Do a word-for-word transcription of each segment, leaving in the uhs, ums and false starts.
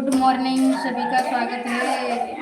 Good morning, सभी का स्वागत है।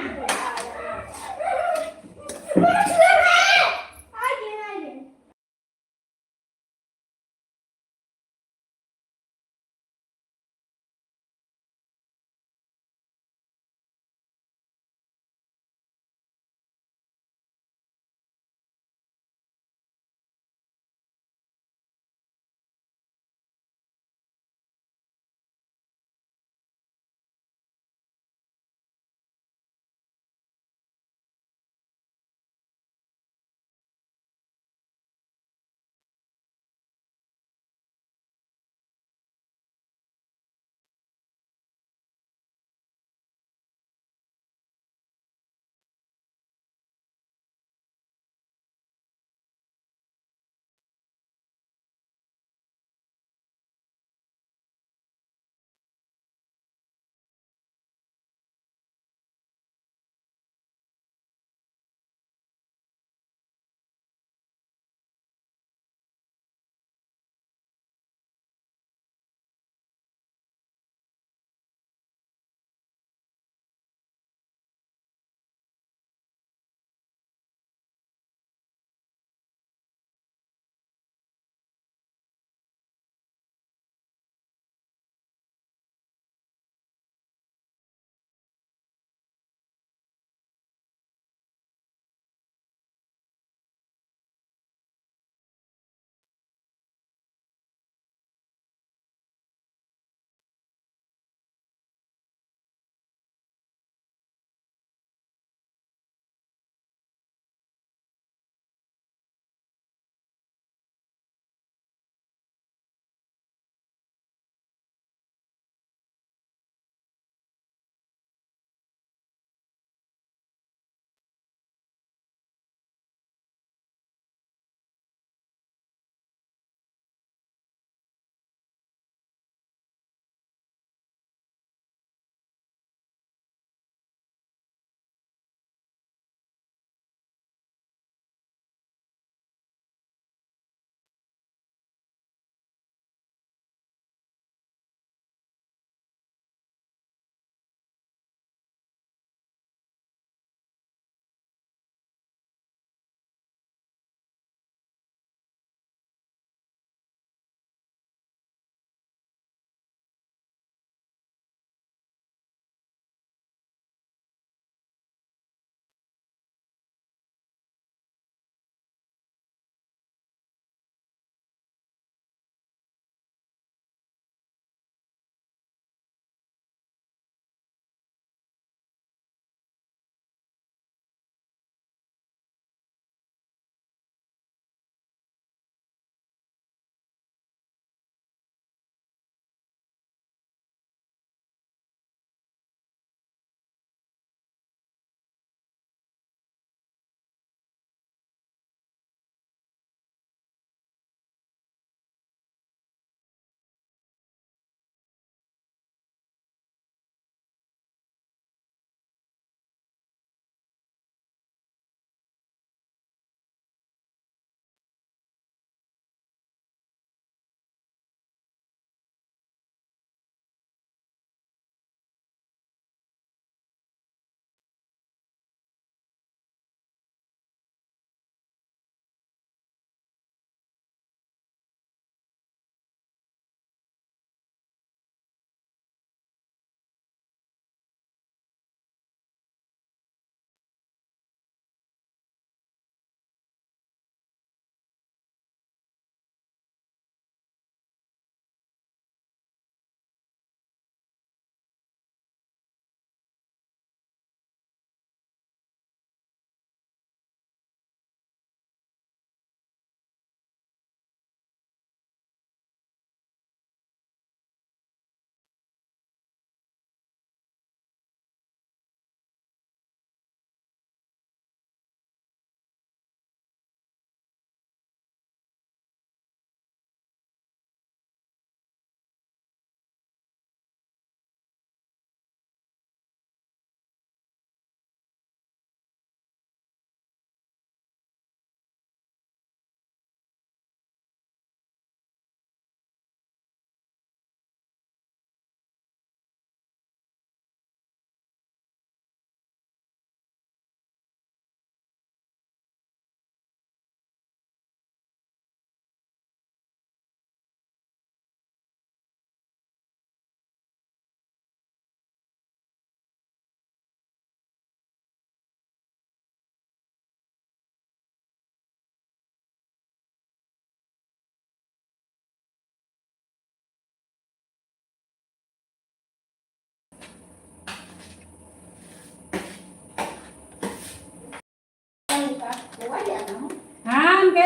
हाँ, उनके,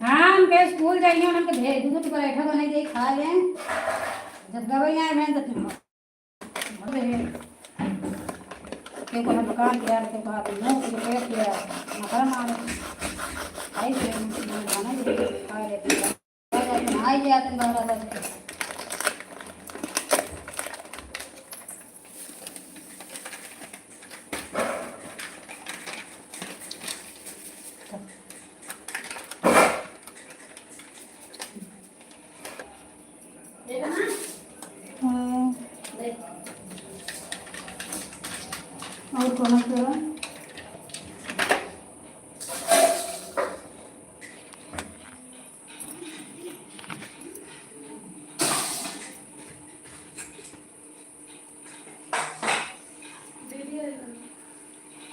हाँ, उनके स्कूल जाइए, उनके भेज दूँ, तो पराठा बना के खा लें। जब गवे यहाँ हैं, तो क्यों कहा दुकान किया, क्यों कहा तुम लोग, क्यों कहा किया, नखरा मारे। आई से खाना ही खा लेते हैं। आई जाते हैं बारह बजे। हाँ। और कौन सा?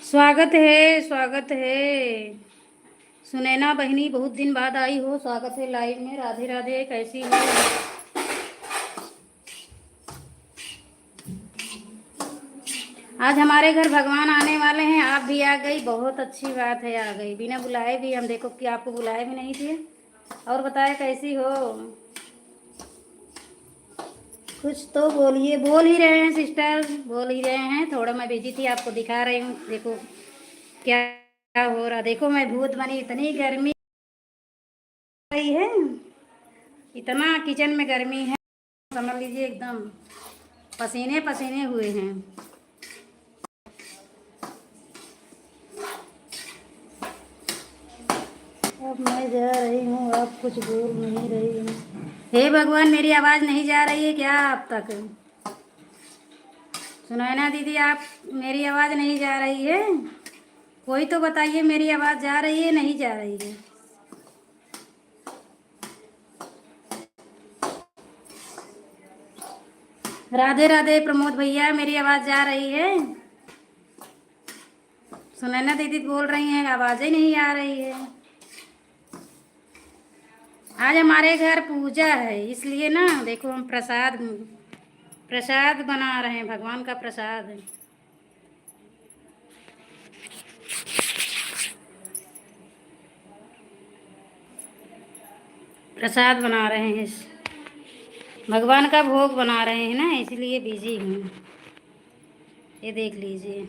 स्वागत है, स्वागत है। सुनैना बहिनी, बहुत दिन बाद आई हो, स्वागत है लाइव में। राधे राधे, कैसी हो? आज हमारे घर भगवान आने वाले हैं, आप भी आ गई, बहुत अच्छी बात है, आ गई। बिना बुलाए भी हम, देखो कि आपको बुलाए भी नहीं थे। और बताए, कैसी हो? कुछ तो बोलिए। बोल ही रहे हैं सिस्टर, बोल ही रहे हैं। थोड़ा मैं बिजी थी, आपको दिखा रही हूँ, देखो क्या हो रहा। देखो, मैं भूत बनी, इतनी गर्मी रही है, इतना किचन में गर्मी है, समझ लीजिए एकदम पसीने पसीने हुए हैं। अब मैं जा रही हूँ, आप कुछ बोल नहीं रही हैं। हे भगवान, मेरी आवाज़ नहीं जा रही है क्या आप तक? सुनैना दीदी, आप, मेरी आवाज़ नहीं जा रही है? कोई तो बताइए, मेरी आवाज़ जा रही है, नहीं जा रही है? राधे राधे प्रमोद भैया, मेरी आवाज़ जा रही है? सुनैना दीदी बोल रही हैं, आवाज़ ही नहीं आ रही है। आज हमारे घर पूजा है, इसलिए ना, देखो, हम प्रसाद, प्रसाद बना रहे हैं, भगवान का प्रसाद। प्रसाद बना रहे हैं, भगवान का भोग बना रहे हैं ना, इसलिए बिजी हूँ। ये देख लीजिए।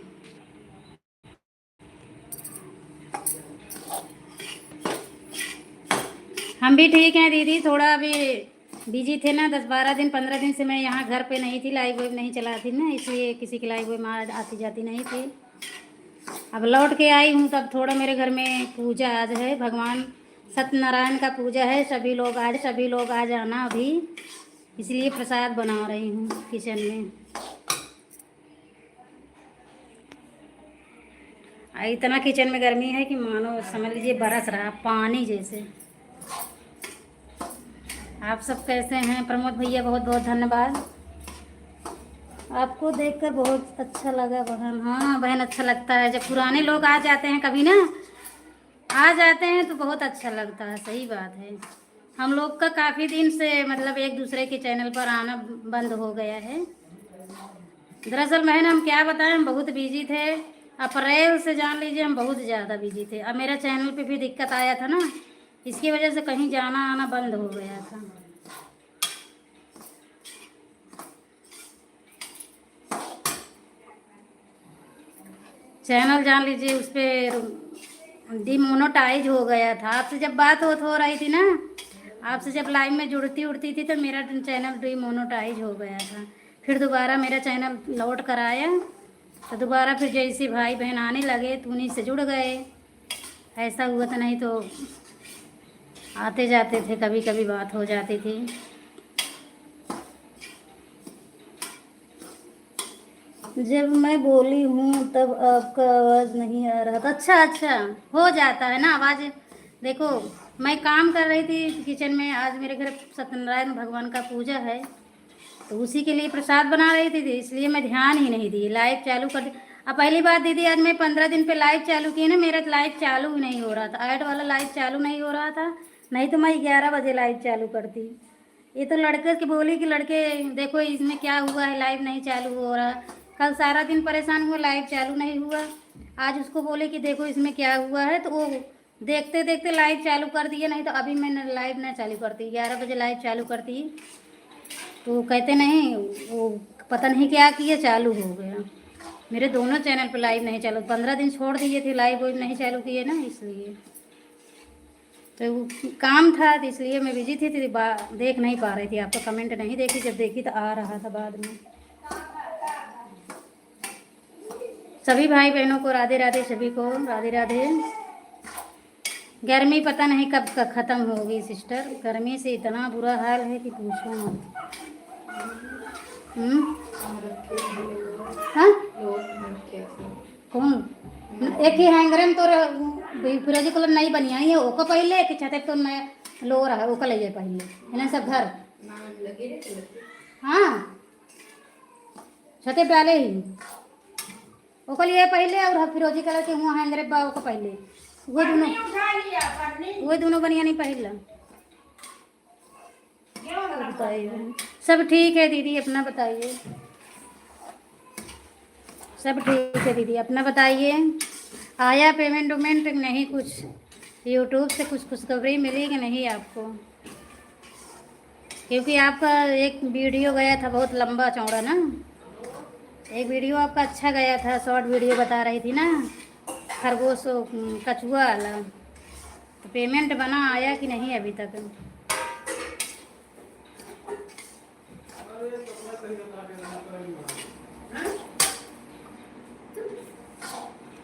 हम भी ठीक हैं दीदी, थोड़ा अभी बिजी थे ना, दस बारह दिन, पन्द्रह दिन से मैं यहाँ घर पे नहीं थी, लाइव वाइव नहीं चलाती ना, इसलिए किसी की लाइव वाइव में आ-, आती जाती नहीं थी। अब लौट के आई हूँ, तब थोड़ा मेरे घर में पूजा आज है, भगवान सत्यनारायण का पूजा है, सभी लोग आज, सभी लोग आ जाना अभी, इसलिए प्रसाद बना रही हूँ किचन में। आ, इतना किचन में गर्मी है कि मानो समझ लीजिए बरस रहा पानी जैसे। आप सब कैसे हैं? प्रमोद भैया, बहुत बहुत धन्यवाद। आपको देखकर बहुत अच्छा लगा बहन। हाँ बहन, अच्छा लगता है जब पुराने लोग आ जाते हैं कभी ना, आ जाते हैं तो बहुत अच्छा लगता है, सही बात है। हम लोग का काफ़ी दिन से, मतलब, एक दूसरे के चैनल पर आना बंद हो गया है। दरअसल बहन, हम क्या बताएं, हम बहुत बिजी थे। अप्रैल से, जान लीजिए, हम बहुत ज़्यादा बिजी थे। अब मेरा चैनल पे भी दिक्कत आया था ना, इसकी वजह से कहीं जाना आना बंद हो गया था। चैनल, जान लीजिए, उस पे डिमोनेटाइज हो गया था। आपसे जब बात होत हो रही थी ना, आपसे जब लाइव में जुड़ती उड़ती थी, तो मेरा चैनल डिमोनेटाइज हो गया था। फिर दोबारा मेरा चैनल लौट कर आया, तो दोबारा फिर जैसे भाई बहन आने लगे, तो उन्हीं से जुड़ गए। ऐसा हुआ था, नहीं तो आते जाते थे, कभी कभी बात हो जाती थी। जब मैं बोली हूँ, तब आपका आवाज़ नहीं आ रहा था। अच्छा, अच्छा, हो जाता है ना आवाज़। देखो, मैं काम कर रही थी किचन में, आज मेरे घर सत्यनारायण भगवान का पूजा है, तो उसी के लिए प्रसाद बना रही थी, इसलिए मैं ध्यान ही नहीं दी, लाइव चालू कर दी। अब पहली बात दीदी, आज मैं पन्द्रह दिन पे लाइव चालू की ना, मेरा लाइव चालू ही नहीं हो रहा था, ऐड वाला लाइव चालू नहीं हो रहा था, नहीं तो मैं ग्यारह बजे लाइव चालू करती। ये तो लड़के की बोली कि लड़के, देखो इसमें क्या हुआ है, लाइव नहीं चालू हो रहा। कल सारा दिन परेशान हुआ, लाइव चालू नहीं हुआ। आज उसको बोले कि देखो इसमें क्या हुआ है, तो वो देखते देखते लाइव चालू कर दिए, नहीं तो अभी मैंने लाइव ना चालू करती, ग्यारह बजे लाइव चालू करती। तो कहते नहीं, वो पता नहीं क्या किए, चालू हो गया। मेरे दोनों चैनल पे लाइव नहीं चालू, पंद्रह दिन छोड़ दिए थे, लाइव वाइव नहीं चालू किए ना, इसलिए। तो वो काम था, तो इसलिए मैं बिजी थी, तो बा-, देख नहीं पा रही थी, आपका कमेंट नहीं देखी, जब देखी तो आ रहा था बाद में। सभी भाई बहनों को राधे राधे, सभी को राधे राधे। गर्मी पता नहीं कब क-, खत्म होगी सिस्टर, गर्मी से इतना बुरा हाल है कि पूछो मत। हम्म? हाँ? कौन? एक ही हैंगर में तो र-, फिरोजी कलर नहीं बनिया है, ओका पहले एक छते तो नया लोअर है, ओका ले पहले, है ना, सब घर। हाँ, छते डाले ही। ओकर लिए पहले और फिरोजी कलर के हुआ हैंगर बा, ओकर पहले। वो दोनों, वो दोनों बनियानी पहन ला। बताइए। सब ठीक है दीदी, अपना बताइए। सब ठीक है दीदी, अपना बताइए। आया पेमेंट वेमेंट नहीं कुछ? YouTube से कुछ खुशखबरी मिली कि नहीं आपको? क्योंकि आपका एक वीडियो गया था बहुत लंबा चौड़ा ना, एक वीडियो आपका अच्छा गया था, शॉर्ट वीडियो बता रही थी ना, खरगोश, उम, कछुआ वाला। तो पेमेंट बना, आया कि नहीं अभी तक?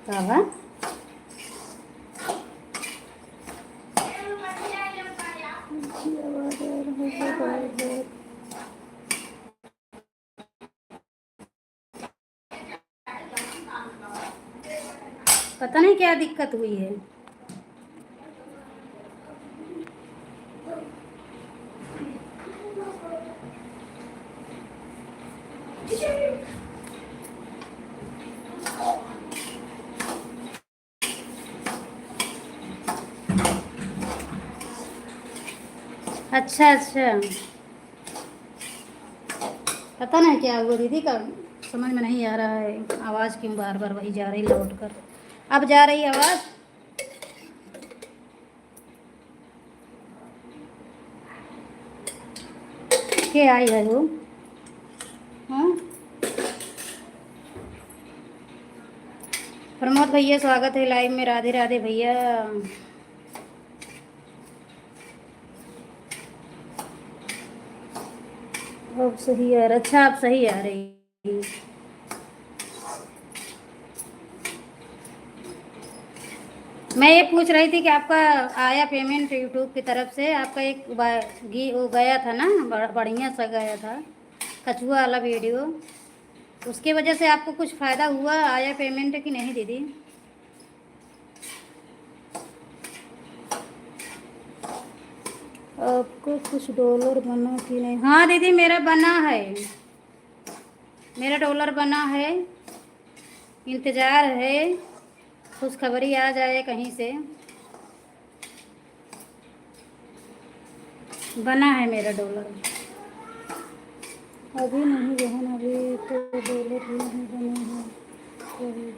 का बा? पता नहीं क्या दिक्कत हुई है। अच्छा, अच्छा, पता नहीं क्या हुआ दीदी का, समझ में नहीं आ रहा है, आवाज़ क्यों बार बार वही जा रही लौट कर। अब जा रही आवाज़। के आई है वो? हाँ, प्रमोद भैया, स्वागत है लाइव में। राधे राधे भैया। अब सही आ रहा, अच्छा, आप सही आ रही। मैं ये पूछ रही थी कि आपका आया पेमेंट YouTube की तरफ से, आपका एक बा-, गी-, वो गया था ना, ब-, बढ़िया सा गया था, कछुआ वाला वीडियो, उसके वजह से आपको कुछ फ़ायदा हुआ, आया पेमेंट कि नहीं दीदी? आपको कुछ डॉलर बना कि नहीं? हाँ दीदी, मेरा बना है, मेरा डॉलर बना है, इंतज़ार है, खुशखबरी आ जाए कहीं से। बना है मेरा डॉलर। अभी नहीं बहन, अभी तो डॉलर भी नहीं बने हैं, अभी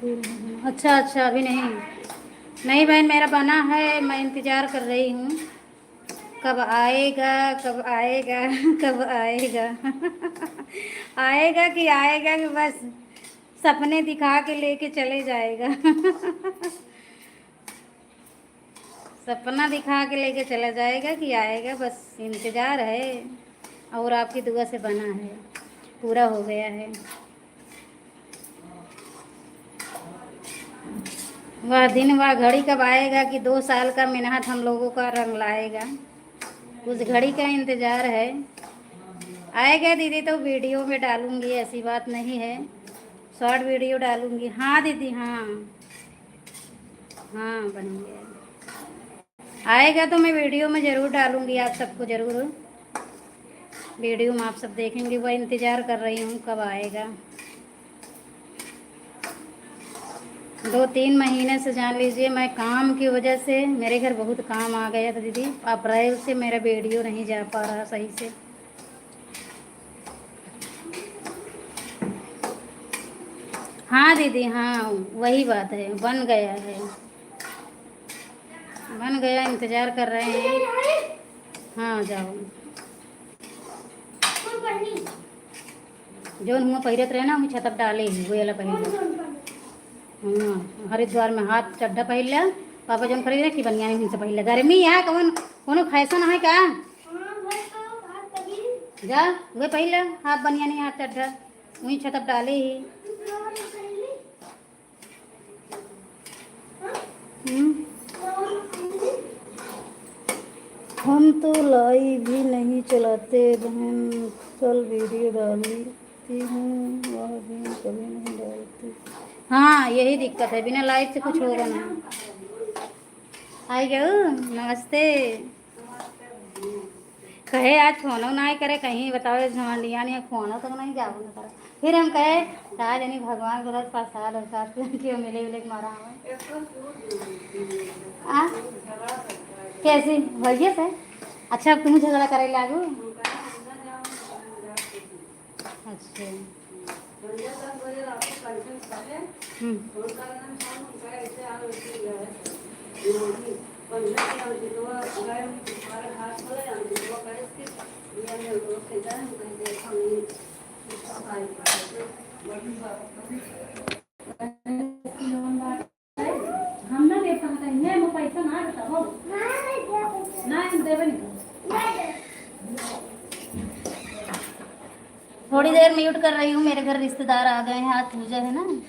भी नहीं बना। अच्छा, अच्छा, अभी नहीं। नहीं बहन, मेरा बना है, मैं इंतज़ार कर रही हूँ। कब आएगा, कब आएगा, कब आएगा? आएगा कि आएगा कि बस सपने दिखा के लेके चले जाएगा। सपना दिखा के लेके चला जाएगा कि आएगा, बस इंतज़ार है। और आपकी दुआ से बना है, पूरा हो गया है। वह दिन, वह घड़ी कब आएगा कि दो साल का मेहनत हम लोगों का रंग लाएगा। उस घड़ी का इंतज़ार है। आएगा दीदी तो वीडियो में डालूँगी, ऐसी बात नहीं है, शॉर्ट वीडियो डालूँगी। हाँ दीदी, हाँ, हाँ, बन गया। आएगा तो मैं वीडियो में ज़रूर डालूँगी, आप सबको ज़रूर वीडियो में आप सब देखेंगे। वह इंतज़ार कर रही हूँ कब आएगा। दो तीन महीने से, जान लीजिए, मैं काम की वजह से, मेरे घर बहुत काम आ गया था दीदी, अप्रैल से मेरा वीडियो नहीं जा पा रहा सही से। हाँ दीदी, हाँ, वही बात है, बन गया है, बन गया, इंतजार कर रहे हैं। हाँ, जाओ। जौन हुआँ पहिरत रहे ना, वही छतप डाले ही, वही वाला पहिर ले। हाँ, हरिद्वार में हाफ चड्ढा पहिर ले, पापा जौन खरीदे ना कि बनियान ही से पहिर ले। गर्मी है, कौन, कौनो फैशन है का? जा, वही पहिर ले, हाफ बनियान ही, हाफ चड्ढा, वही छतप डाले ही। हम्म। हम तो लाइव भी नहीं चलाते बहन, कल वीडियो डालती हूँ, वह भी कभी नहीं डालती। हाँ, यही दिक्कत है, बिना लाइव से कुछ होगा नहीं। आई गऊ, नमस्ते। कहे आज फोनो नाहीं करे, कहीं बताओ, इस हमारे लिया नहीं, फोनो तक नहीं जाओ ना करे। फिर हम कहे, "का जनी भगवान के तरफ प्रसाद वरसाद क्यों मिले उले के मारा हमें।" आ? कैसे? भैया से? अच्छा, अब तुम झगड़ा करे लागू? अच्छा। हम्म। हम ना देब, कहा था, "नहीं, हम पैसा ना देता हो। ना, हम देबे नहीं।" थोड़ी देर म्यूट कर रही हूँ, मेरे घर रिश्तेदार आ गए हैं, आज पूजा है ना।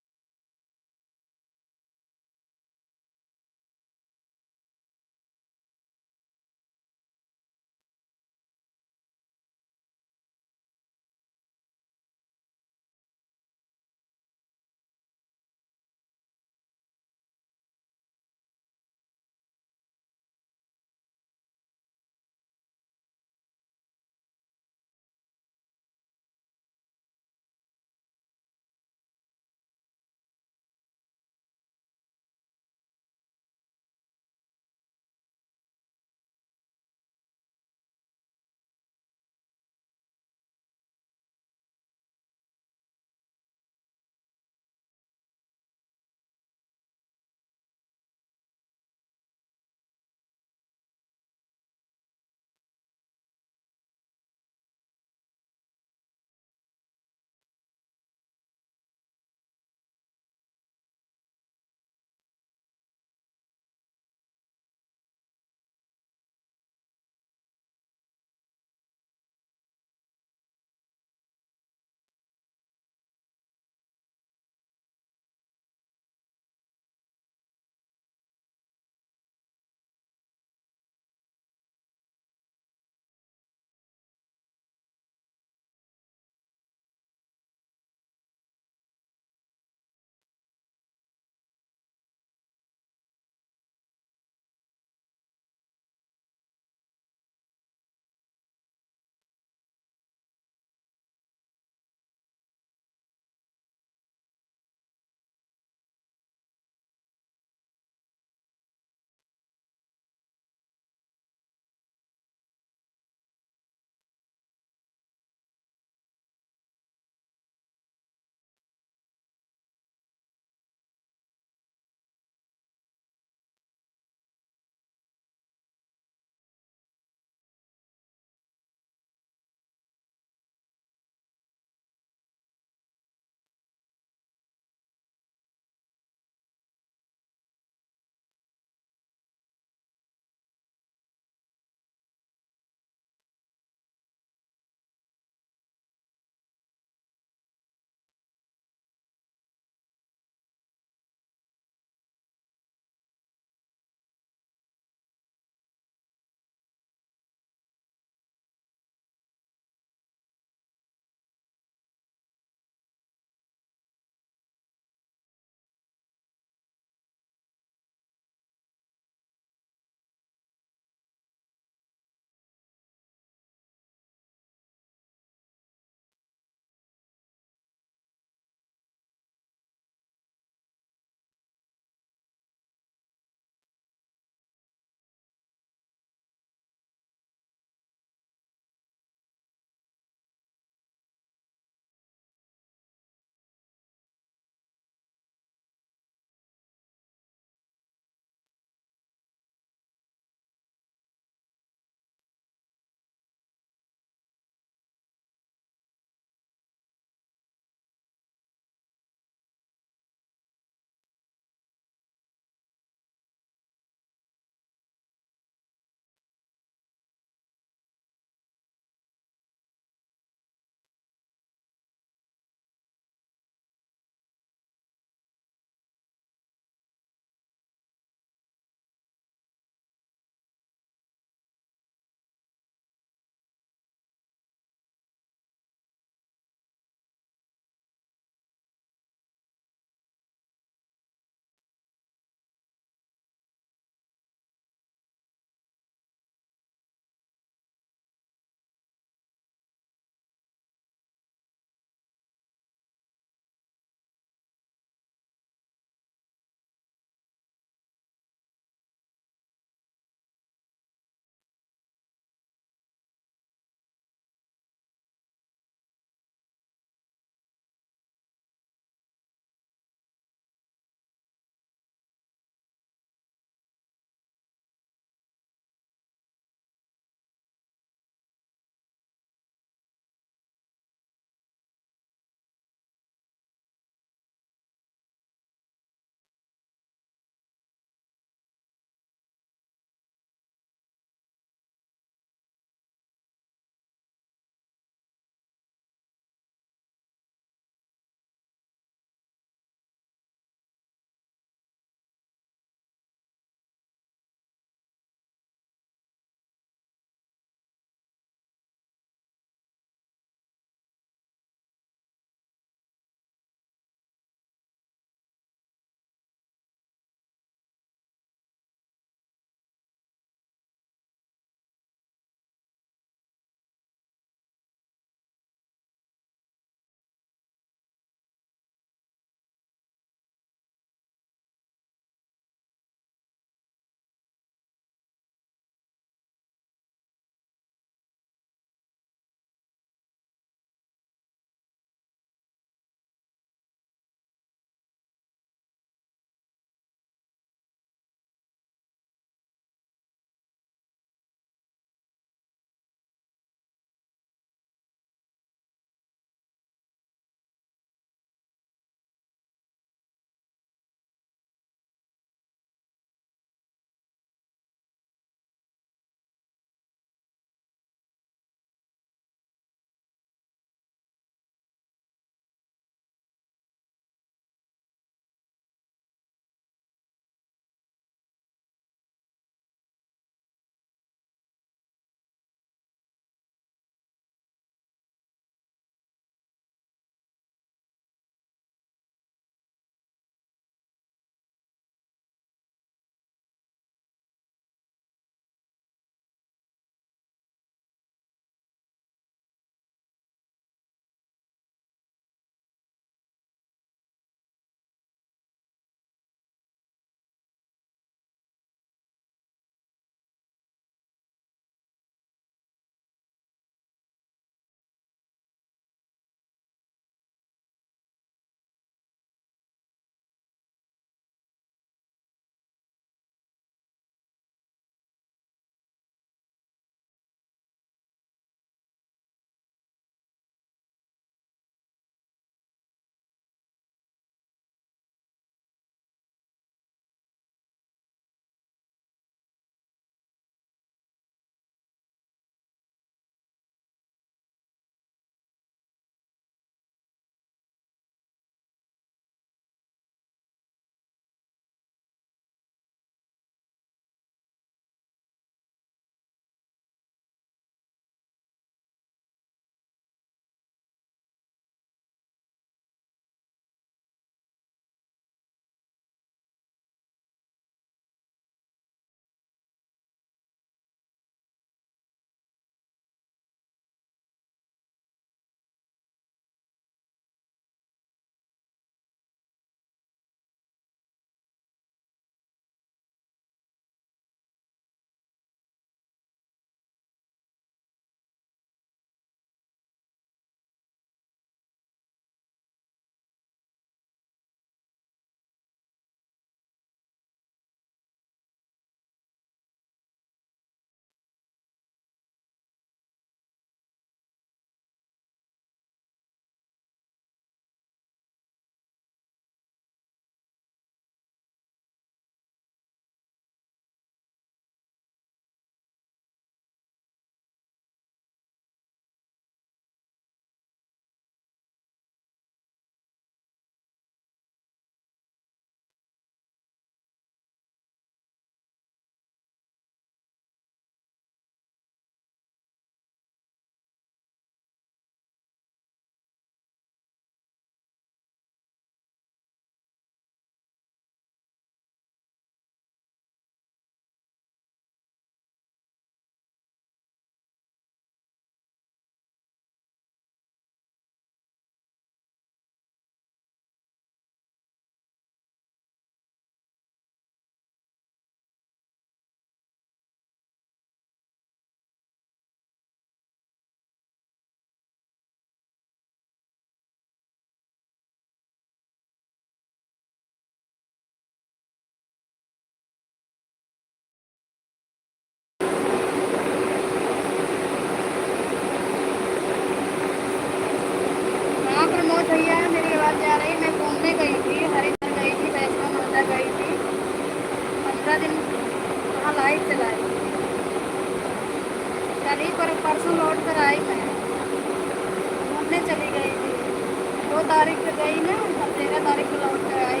दो तारीख के गई ना, अब तेरह तारीख को लौट कर आई।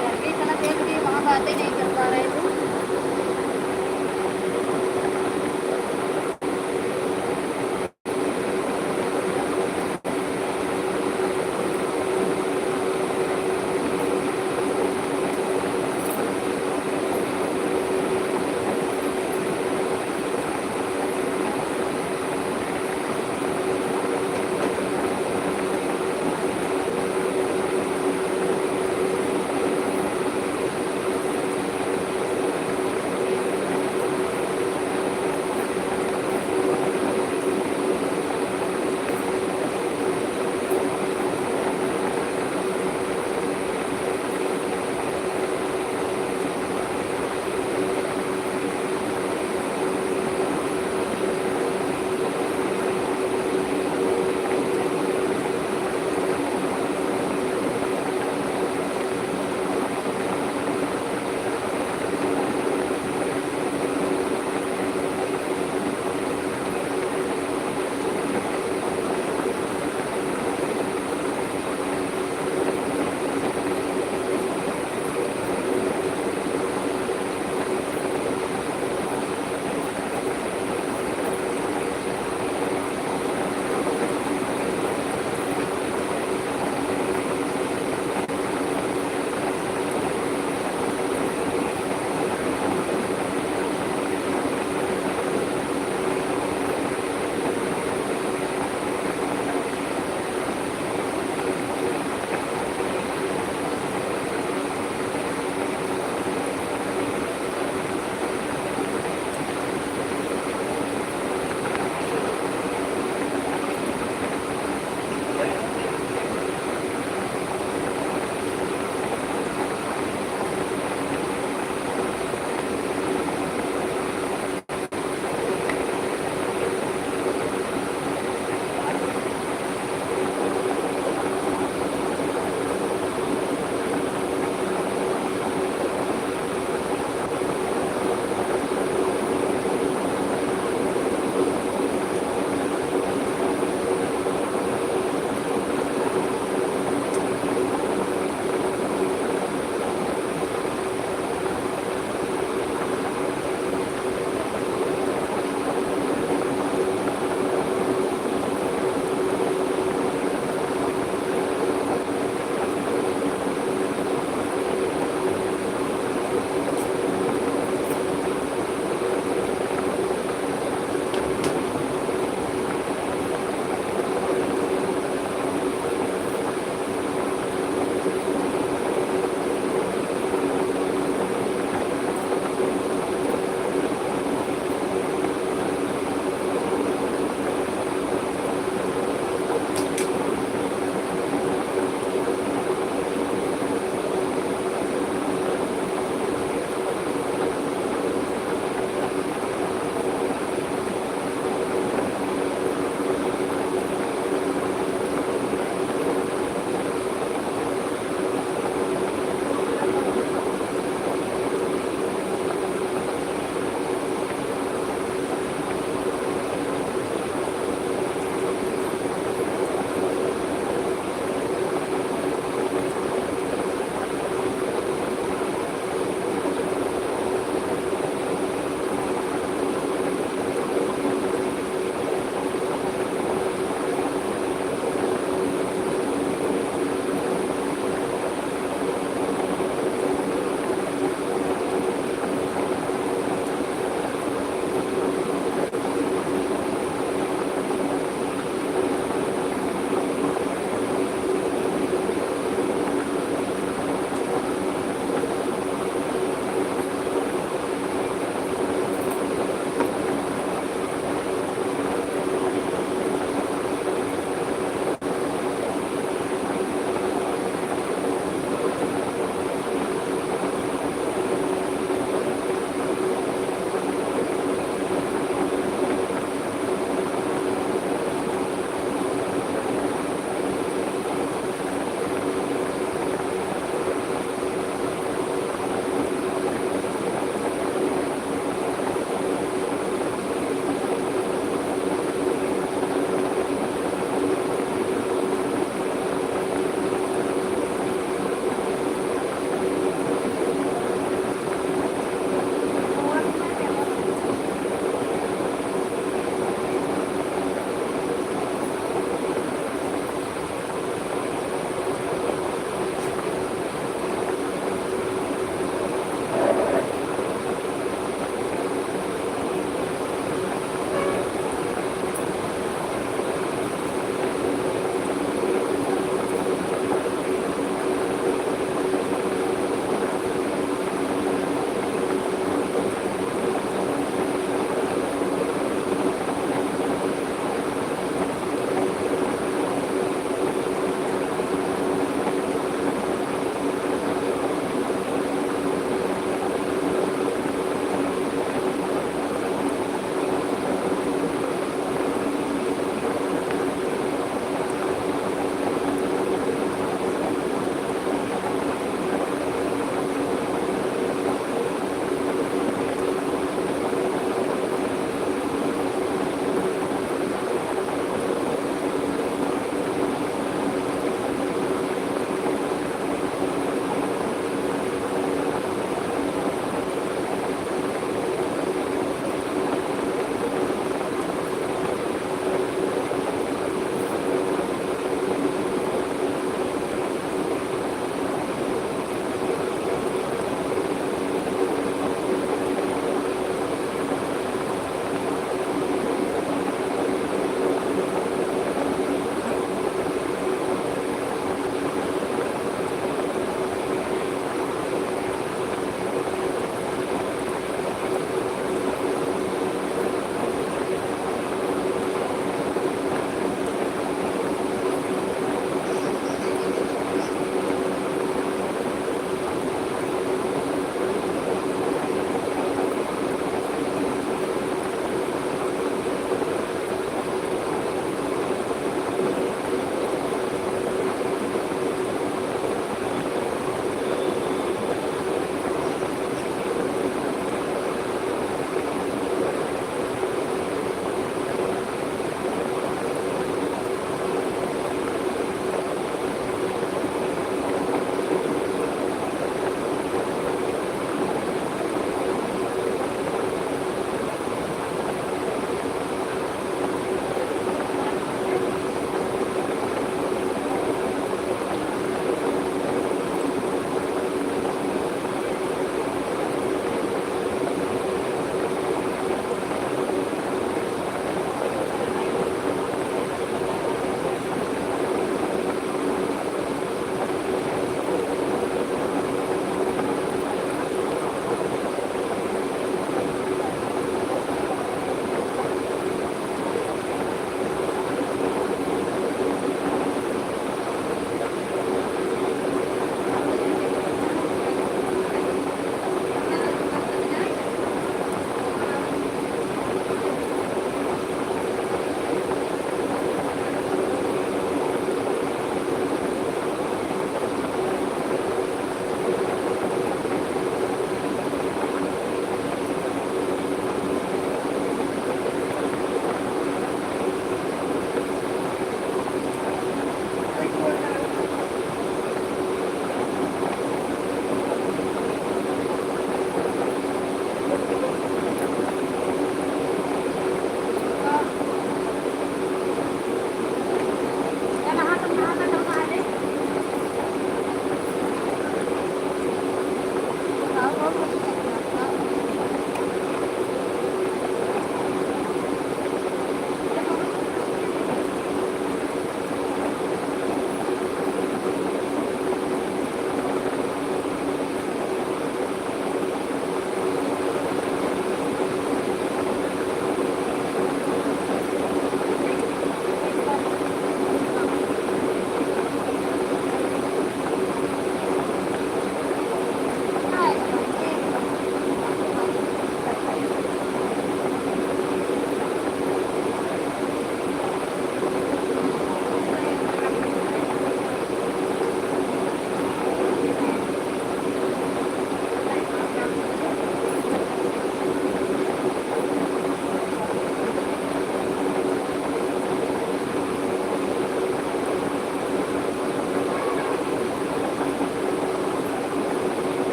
गर्मी इतना तेज कि वहाँ बातें नहीं कर पा रहे थे।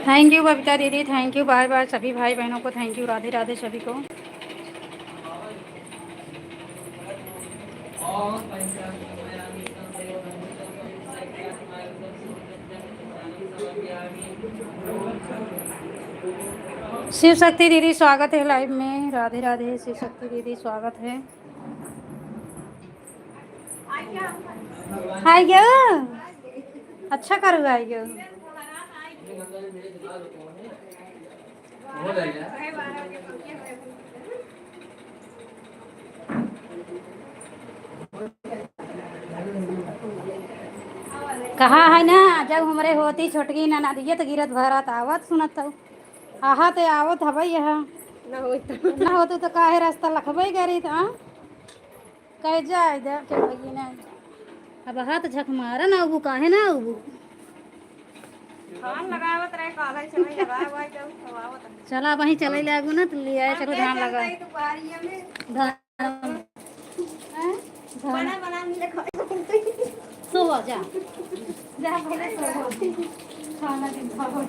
Thank you बबीता दीदी, thank you बार बार सभी भाई बहनों को, thank you, राधे राधे सभी को। शिव शक्ति दीदी स्वागत है live में। राधे राधे शिव शक्ति दीदी स्वागत है। आइ गयो, अच्छा करू आइ गयो। कहा है ना, जब हमरे होती छोटकी ननदिया त गिरत भरत आवत सुनत हौ। आहा ते आवत हवै यहाँ। ना होत। ना होत तो काहे रास्ता लखबै करी त, हाँ? कहे जाए दे, चढ़ाइए ना। अब हाथ झक मारे ना उबू, काहे ना उबू? धान लगावत रहे, काले चले लगाए हुआ जब खवावत रहे। चला, वहीं चले लागू ना, तो ले आए, चलो धान लगा। धान। हैं? धान। बना, बना, मिले खाए। सो जा। जा, पहले सो। खाना दिन खाओ।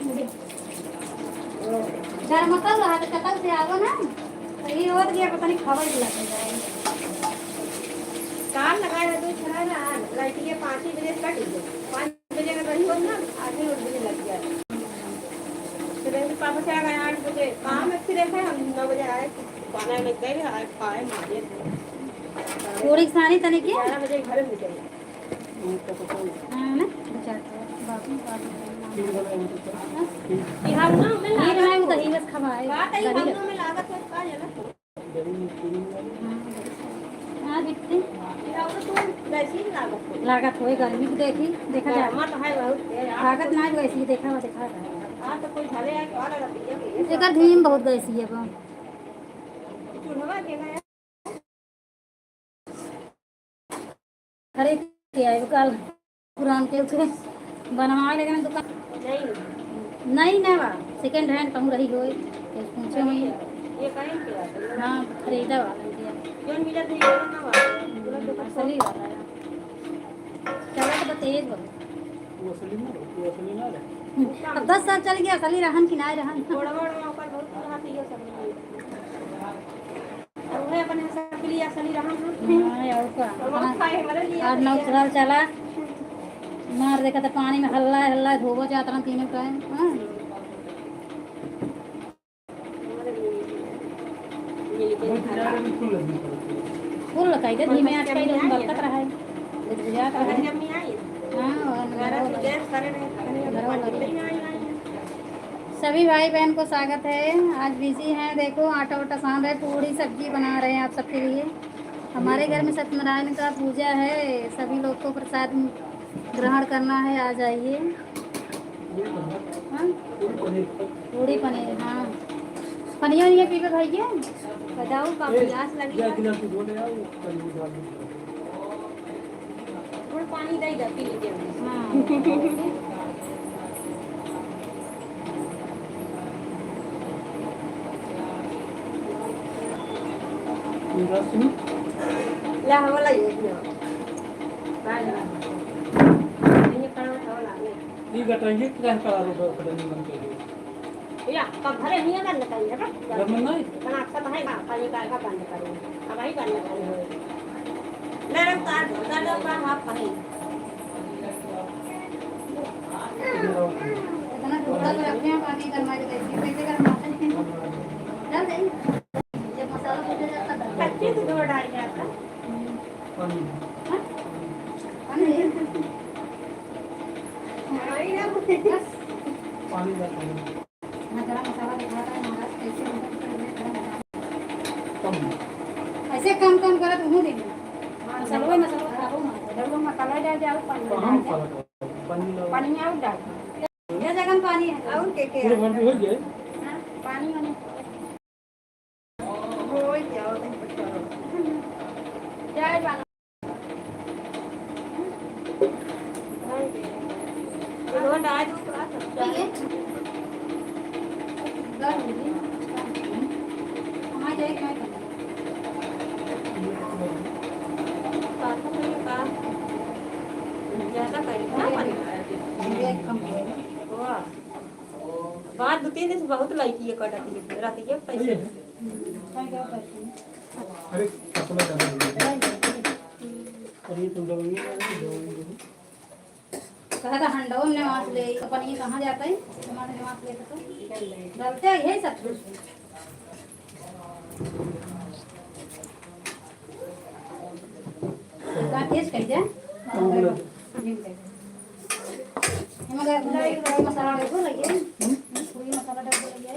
डर मत रहा, तो कतल से आवो ना, तो ये होत गया, पता नहीं खावे के लग जाए। कार लगाए है, दो छड़ा ना, लाइट ये पाँच ही बजे कट गया। पाँच बजे का गई होत ना, आठ ही बजे लग गया। फिर पापा से आ गए आठ बजे, काम में फिर है, हम नौ बजे आए, खाना में गए, आए खाए, मारे। थोड़ी सानी तनी के? ग्यारह बजे घर में गए। हाँ, ना? दो चार ठो। बाबू, बाबू। हाँ? ये हम ना, मैं नीर लागत नहीं, वो दही बस खवाए। बात है, दही हम बस। लोग में लागत है, का है ना? हाँ, हाँ, बिट्टी। ये हम तो वैसे ही लागत है। लागत होए, गर्मी की देखी, देखा जाए। गर्मा तो है बहुत, ये आप लागत ना वैसी, देखा हुआ, देखा हुआ। हाँ, तो कोई भले आके और लगा दीजिए, भैया। एकर धीम बहुत गैसी है, बा। चूल्हा के ना खरीद के आए कल पुरान के उठे बनवाए, लेकिन दुकान नहीं। नहीं ना बा, second hand कहूँ रही होए, तो पूछे नहीं। ये कहीं के बात है? हाँ, खरीदा वाला है। जो मिला था, ये ना बा। असली वाला है। चला तो तेज बा। वो असली ना, वो असली ना रहे। अब दस साल चल गया, असली रहन कि ना रहन। बड़ा, बड़ा, ऊपर बहुत हाथ ये सब। और वह अपने सबके लिए असली रहन। हाँ, और का? और बहुत खाए हमारे लिए और नौ साल चला, मार देखा तो पानी में हल्ला हल्ला धोबो जात रहन तीनों टाइम। हाँ। फूल लगाई दे, धीमे आँच पे एकदम बरकत रहा है, बुझबुझात रहा है। हाँ, और घरवा लगी। सभी भाई बहन को स्वागत है। आज बिजी हैं, देखो आटा वाटा सान रहे, पूड़ी सब्जी बना रहे हैं आप सबके लिए। हमारे घर में सत्यनारायण का पूजा है, सभी लोग को प्रसाद ग्रहण करना है, आ जाइए। हाँ? पूड़ी पनीर, हाँ। पनिया वनिया पीबे भैया? बताओ, का प्यास लगी है? गुड़ पानी दे दे, पी लीजिए। हाँ। ला, हवा ला, ये ना। Bye, bye. ये करो, हवा ला, ये। ये गटंगी क्या करा रो, गटंगी मन के लिए। या, कब भरे नहीं है, बंद करिए, बस। गरम नहीं? बना, सब है, हाँ, पानी का, का बंद करिए। अब वही बंद करिए। नरम का, का, का, का, हाँ, पानी। इतना दूध तो रखे हैं, पानी गरमा के देखिए, कैसे गरमाते हैं। डाल देंगे। जब मसाला भून जाता है, कच्चे से धो डाल जाता। पानी। हाँ? पानी है? पानी ना, बस। पानी का पानी। हाँ, गरम मसाला दिखा रहा है महाराज, कैसे मतलब कि हमने गरम मसाला। कम। ऐसे कम, कम करत हूँ दिन। हाँ, मसाला, मसाला खराब हो, मसाला। जब लोग मसाला डाल जाओ, पानी तो हम डाल जाओ। मसाला डाल, पानी डाल। पानी और डाल। ये जगह में पानी है। और के, के पूरे भर में हो जाए। हाँ, पानी वानी। हो जाओ, नहीं पता। जय बाबा। तीन दिन से बहुत लाइट ये कटा थी, रात के पैसे। अरे, कपड़ा डाल दो। अरे, तुम लोग ये, ये, ये। कहा था हंडवा में निवास ले, तो पनिया कहाँ जाता है? हमारे निवास ले तो। डलते हैं यही सब कुछ। का टेस्ट कर दे। हाँ, बोलो। मगर पूरी मसाला देखो लगे। पूरी मसाला देखो लगे।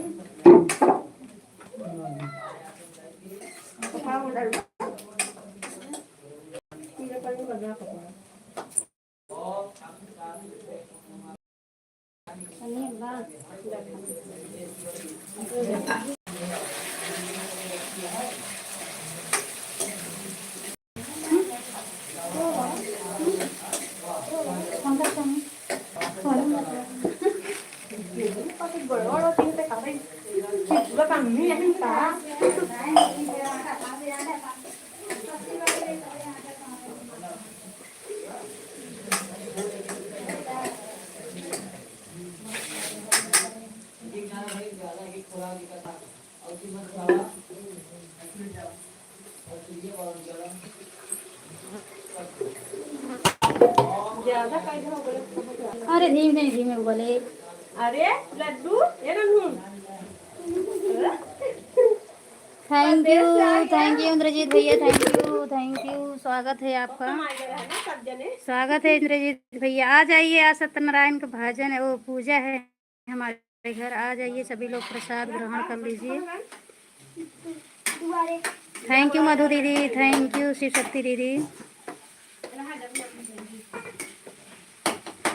अरे धीमे धीमे बोले। अरे लड्डू, ये ना नून। Thank you, thank you Indrajeet भैया, थैंक यू, थैंक यू। स्वागत है आपका, स्वागत है इंद्रजीत भैया। आ जाइए, आज सत्यनारायण का भजन है, वो पूजा है हमारे घर। आ जाइए सभी लोग, प्रसाद ग्रहण कर लीजिए। थैंक यू मधु दीदी, थैंक यू शिव शक्ति दीदी।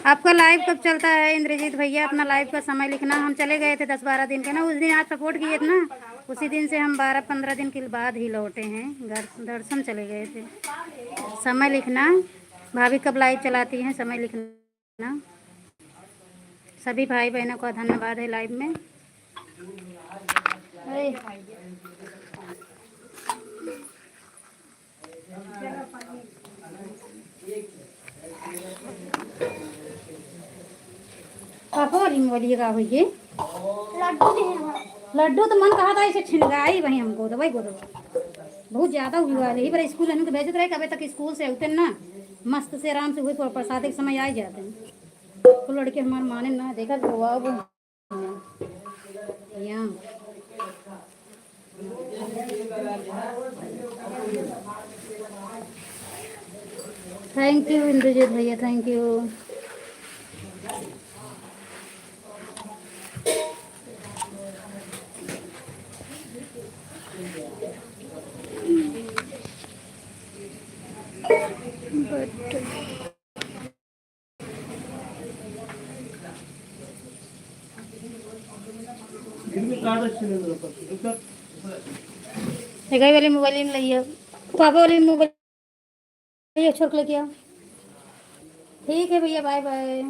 आपका लाइव कब चलता है इंद्रजीत भैया? अपना लाइव का समय लिखना। हम चले गए थे दस बारह दिन का ना, उस दिन आप सपोर्ट किए थे ना, उसी दिन से हम बारह पन्द्रह दिन के बाद ही लौटे हैं घर, दर्शन चले गए थे। समय लिखना, भाभी कब लाइव चलाती हैं, समय लिखना। सभी भाई बहनों का धन्यवाद है लाइव में। अरे। पापा वाली मोबाइल का होई है? लड्डू दे। लड्डू तो मन कहा था इसे छिनगाई वही हमको दवाई को दवा। बहुत ज्यादा हुई वाले ही पर स्कूल हम तो भेजत रहे, कबे तक स्कूल से उतरना मस्त से आराम से हुई पर प्रसाद के समय आ ही जाते हैं। तो लड़के हमारे माने ना, देखा तो वाह वो। या। थैंक यू इंद्रजीत भैया, थैंक यू। एक ही वाली मोबाइल में लइए, पापा वाली मोबाइल ये छोड़ के लेके आओ। ठीक है भैया, बाय बाय।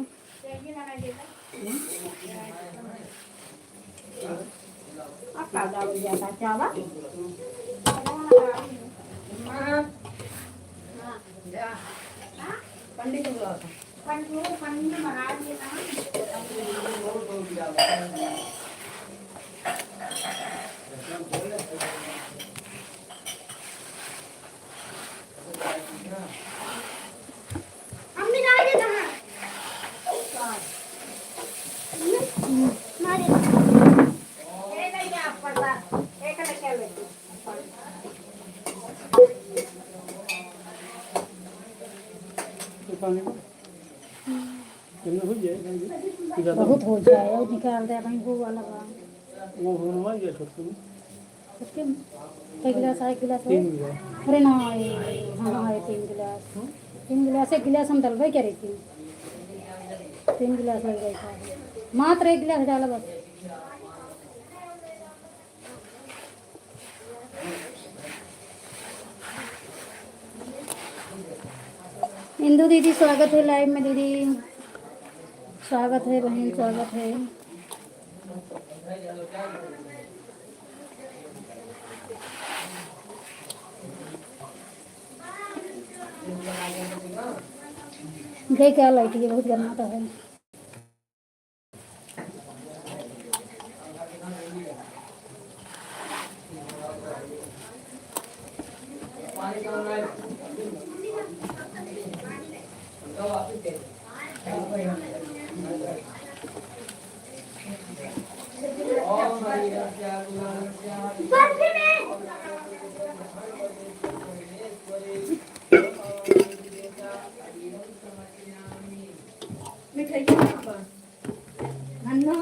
बहुत हो जाए, और निकाल दे, भाई, वो वाला बा। वो बनवा गया छोटकू में। छोटकू में? कै गिलास है? एक गिलास है? तीन गिलास। अरे ना, ये, हाँ, हाँ, ये तीन गिलास। हाँ? तीन गिलास, एक गिलास हम डलबे करे थी। तीन गिलास लग जाए था। मात्र एक गिलास डाला बस। इंदू दीदी, स्वागत है लाइव में दीदी, स्वागत है बहन, स्वागत है। देख क्या लाइट, ये बहुत गर्माता है। मिठाई खाबा? अन्ना।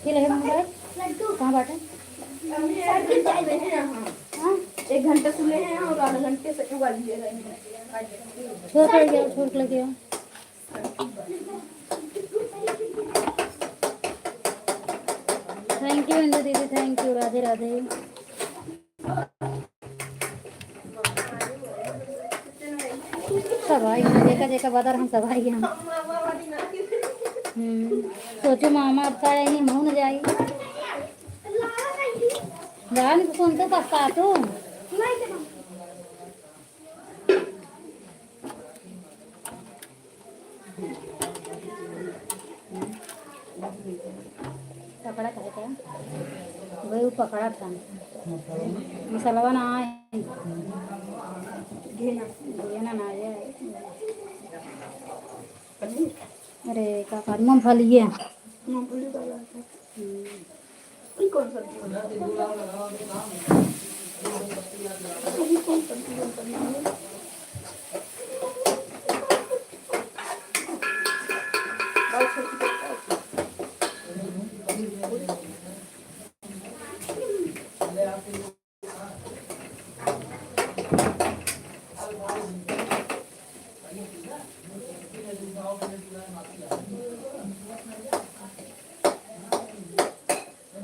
के लहे मोबाइल? कहाँ बाटे? हाँ? एक घंटा सुने हैं और आधा घंटे से उबाल दिए गए हैं। छोड़ कर गया, छोड़ कर गया। Thank you इंदु दीदी, thank you, राधे राधे। सब आई हैं, जेका जेका बदर हम सब आई हैं। हम्म, सोचो मामा अब का यही मुँह न जाई। जान को सुन तो पछता तू। पकड़ा था क्या? वही वो पकड़ा था। मसलवा ना आए। घेना ना आए। अरे, का कर, मूंगफली है। मूंगफली वाला है। हम्म। ये कौन सा? ये कौन सा?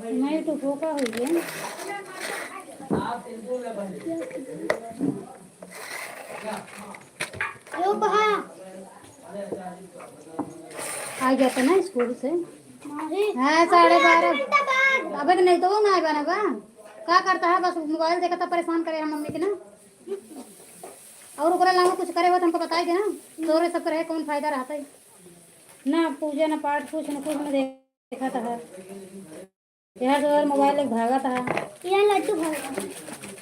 नहीं तो धोखा हो गया। आ जाता ना स्कूल से। नहीं। हाँ, साढ़े बारह। अबे तो नहीं तो वो ना आए बना बा। का करता है, बस मोबाइल देखता, परेशान करे हम मम्मी के ना। और ओकरा अलावा कुछ करे हो तो हमको बताई देना। तोरे सब करे कौन फायदा रहता है? ना पूजा, ना पाठ, कुछ ना कुछ ना देखा था। यार तो यार मोबाइल एक भागा था। यार लड्डू भागा।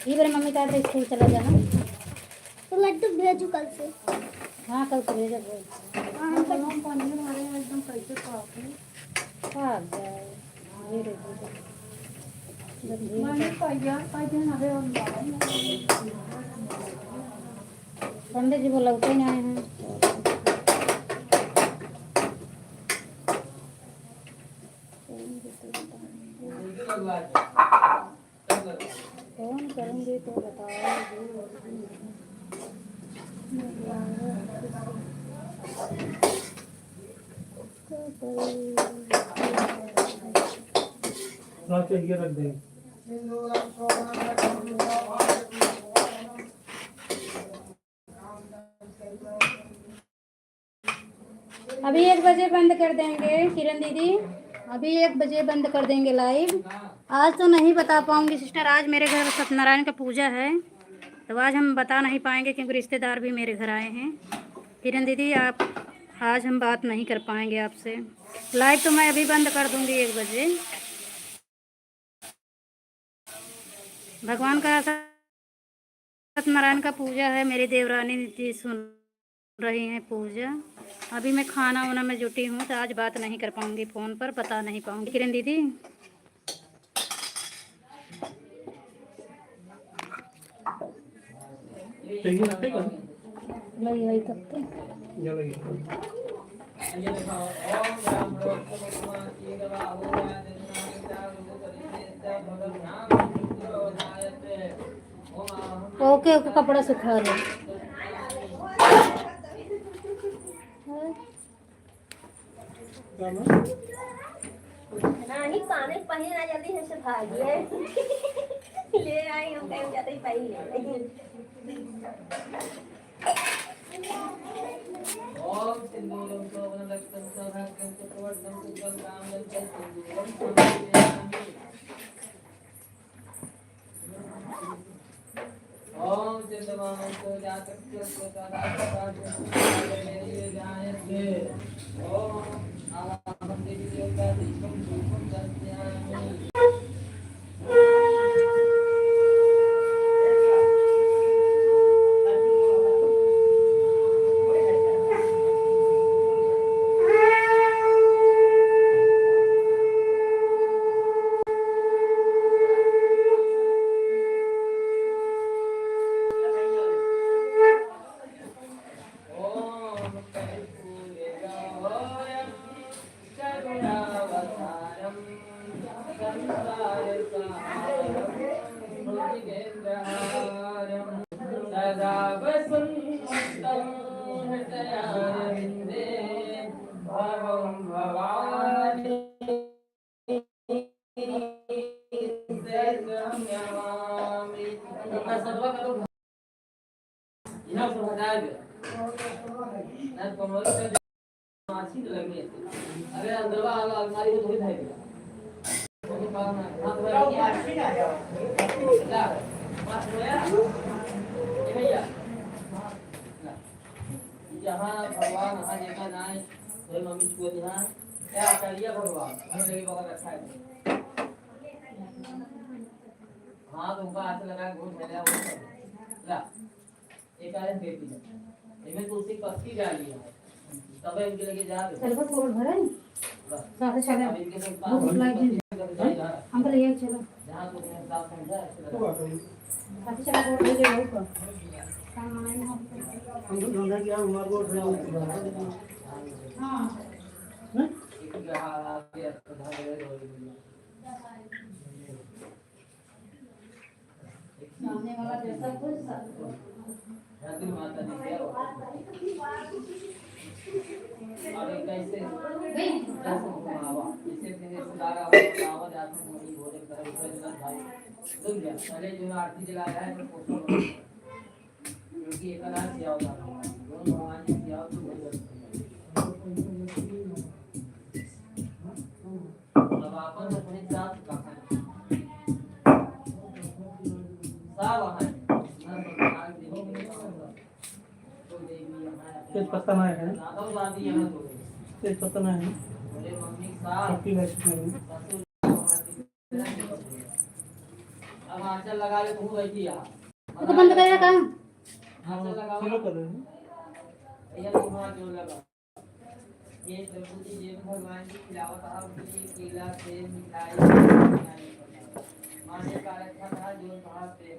ये बार मम्मी का तो स्कूल चला जाना। तो लड्डू भेजू कल से। हाँ, कल से भेजो, भेज। हाँ, हम कल हम पनीर हमारे यहाँ एकदम कैसे खाओगे? भाग जाए। ये रे, ये रे। जब भी मैंने कहा यार, कह देना, अरे हम पंडित जी बोला, उठे ना आए हैं। फोन करूंगी तो बताओ। हाँ, चलिए, रख देंगे। अभी एक बजे बंद कर देंगे किरण दीदी, अभी एक बजे बंद कर देंगे लाइव। आज तो नहीं बता पाऊंगी सिस्टर, आज मेरे घर सत्यनारायण का पूजा है, तो आज हम बता नहीं पाएंगे क्योंकि रिश्तेदार भी मेरे घर आए हैं। किरण दीदी, आप, आज हम बात नहीं कर पाएंगे आपसे। लाइव तो मैं अभी बंद कर दूंगी एक बजे। भगवान का, सत्यनारायण का पूजा है, मेरी देवरानी जी सुन रही हैं पूजा। अभी मैं खाना वाना में जुटी हूँ, तो आज बात नहीं कर पाऊंगी, फोन पर बता नहीं पाऊंगी। किरण दीदी, लई आई तब तो। ओके, ओके, कपड़ा सुखा लो। नहीं, पानी पहले ना जल्दी हमसे भागी है। ले आई, हम कहीं जाते ही पहले। सिंदूरं शोभनं रक्तं सौभाग्यं सुप्रवर्धनं सुभगं कामदं च सिंदूरं समर्पयामि। ॐ चन्द्रमामस्तु जातकस्य सदा सदा जायते। ॐ आवाहनं देवी देवता दीपं धूपं दर्शयामि। ॐ कर्पूरगौरं करुणावतारं संसारसारं भुजगेन्द्रहारं सदा वसन्तं हृदयारविन्दे भवं भवानी सहितं नमामि। इतना सदवा का तो यहाँ से हटाया गया। ना कमरे में माछी लगी है। अरे अंदरवा वाला अलमारी में तो है। वो तो काम है। हाँ, तो ये माछी ना है। ला, माछ लो यार। ये भैया। ला। जहाँ भगवान, वहाँ जगह ना है, वही मम्मी छुआ दी, हाँ। क्या करिए भगवान? हमें लगे बगल रखा है। हाँ, तो ऊपर हाथ लगा, गोल फैला हुआ है। ला, एक आदमी दे दिया। इनमें तुलसी पत्ती डाली है। तब इनके लगे जा दे। चल, बस, गोल भरा है। बस। साथे चले। अब इनके से भूख लगी। हमको ले आइए, चलो। जहाँ तुमने साफ समझा है, ऐसे लगा। साथे चले, गोल भर के बहुत। हम तो समझा कि यार, हमारे को उठा लो। हाँ। हैं? एक जगह आ गया, तो धागे रहे, सामने वाला जैसा खुश, सब खुश। अरे कैसे? कैसे घुमावा? जैसे तेरे से लागा हो, लावा जाता है, मोरी भोले करे, भोले भाई। रुक जा, पहले जो आरती जला रहा है, तो फोटो क्योंकि एक आध से आओ, दोनों भगवान जी से आओ, तो हो जाता है। अब आपन अपने साथ कहा। सावधान। तेज पत्ता ना है। तेज पत्ता ना है। अब आंचल लगा ले, तू बैठी है। वो तो बंद करेगा काम। आंचल लगा। चलो कर रहे हैं। भैया, तू हाथ जोड़ लगा। ये प्रभु जी, ये भगवान जी खिलावत आहा, उनके केला, सेब, मिठाई, माने का रखा था, जो कहा से,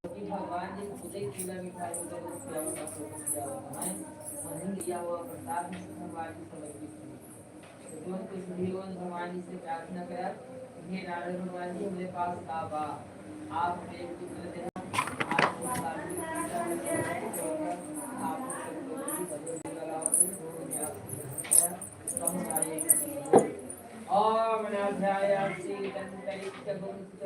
क्योंकि भगवान जी खुद ही केला, मिठाई, उनका जो खिलावत आहा, वो खिलावत आहा, वहीं लिया हुआ प्रसाद में भगवान जी समर्पित है। तो जो कुछ भी हो, भगवान जी से प्रार्थना करा, हे नारायण भगवान जी, हमरे पास का बा? आप हमें एक पुत्र देना, आप ओम अनाध्याय शीतंतरिक्षगुप्तलोकस्य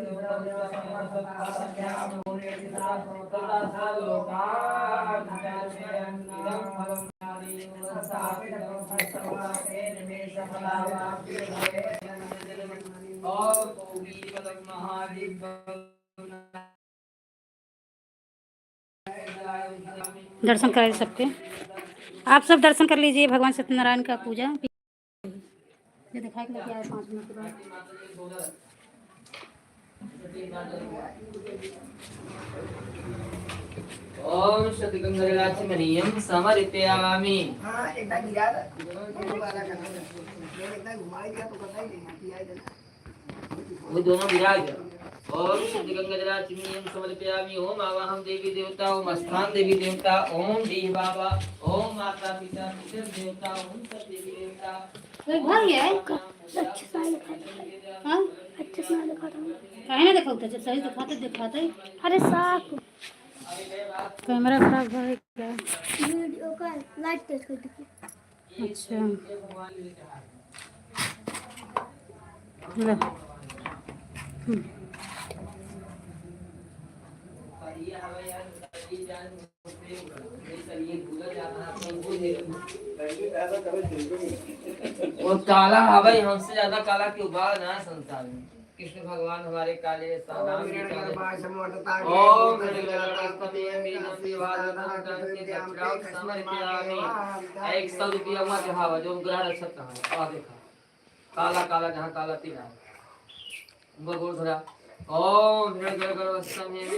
दर्शन कराए सबके। आप सब दर्शन कर लीजिए भगवान सत्यनारायण का पूजा। ये दिखा के लेके आए पाँच मिनट के बाद। ओम सद्गंगाजलाचमनीयं समर्पयामि। हाँ, एक बार गिरा दे। एक बार घुमाई दिया तो पता ही नहीं, पिया ही देना। वो दोनों विराज। ओम सद्गंगाजलाचमनीयं समर्पयामि। ओम आवाहन देवी देवता, ओम स्थान देवी देवता, ओम डीह बाबा, ओम माता पिता, पितर देवता, ओम सब देवी देवता। वो भर गया है? अच्छा से नहीं दिखा रहा। हाँ? अच्छा से नहीं दिखा रहा हूँ। काहे ना दिखाऊ था? जब सही दिखाते, दिखाते। अरे साफ। कैमरा खराब है क्या? वीडियो का लाइट तेज कर दीजिए। अच्छा। ले। हम्म। वो काला हवे, हमसे ज्यादा काला क्यों बा ना संसार में। कृष्ण भगवान हमारे काले, सानाम के काले। ओम हिरण्यगर्भ बीजम विभाजम दक्षिणाम समर्पयामि। एक सौ रुपया हुआ जो हवा, जो ग्रह रक्षक कहा है। आ देखा। काला, काला, जहाँ काला तिल है। उनका गोड़ धरा। ओम हिरण्यगर्भ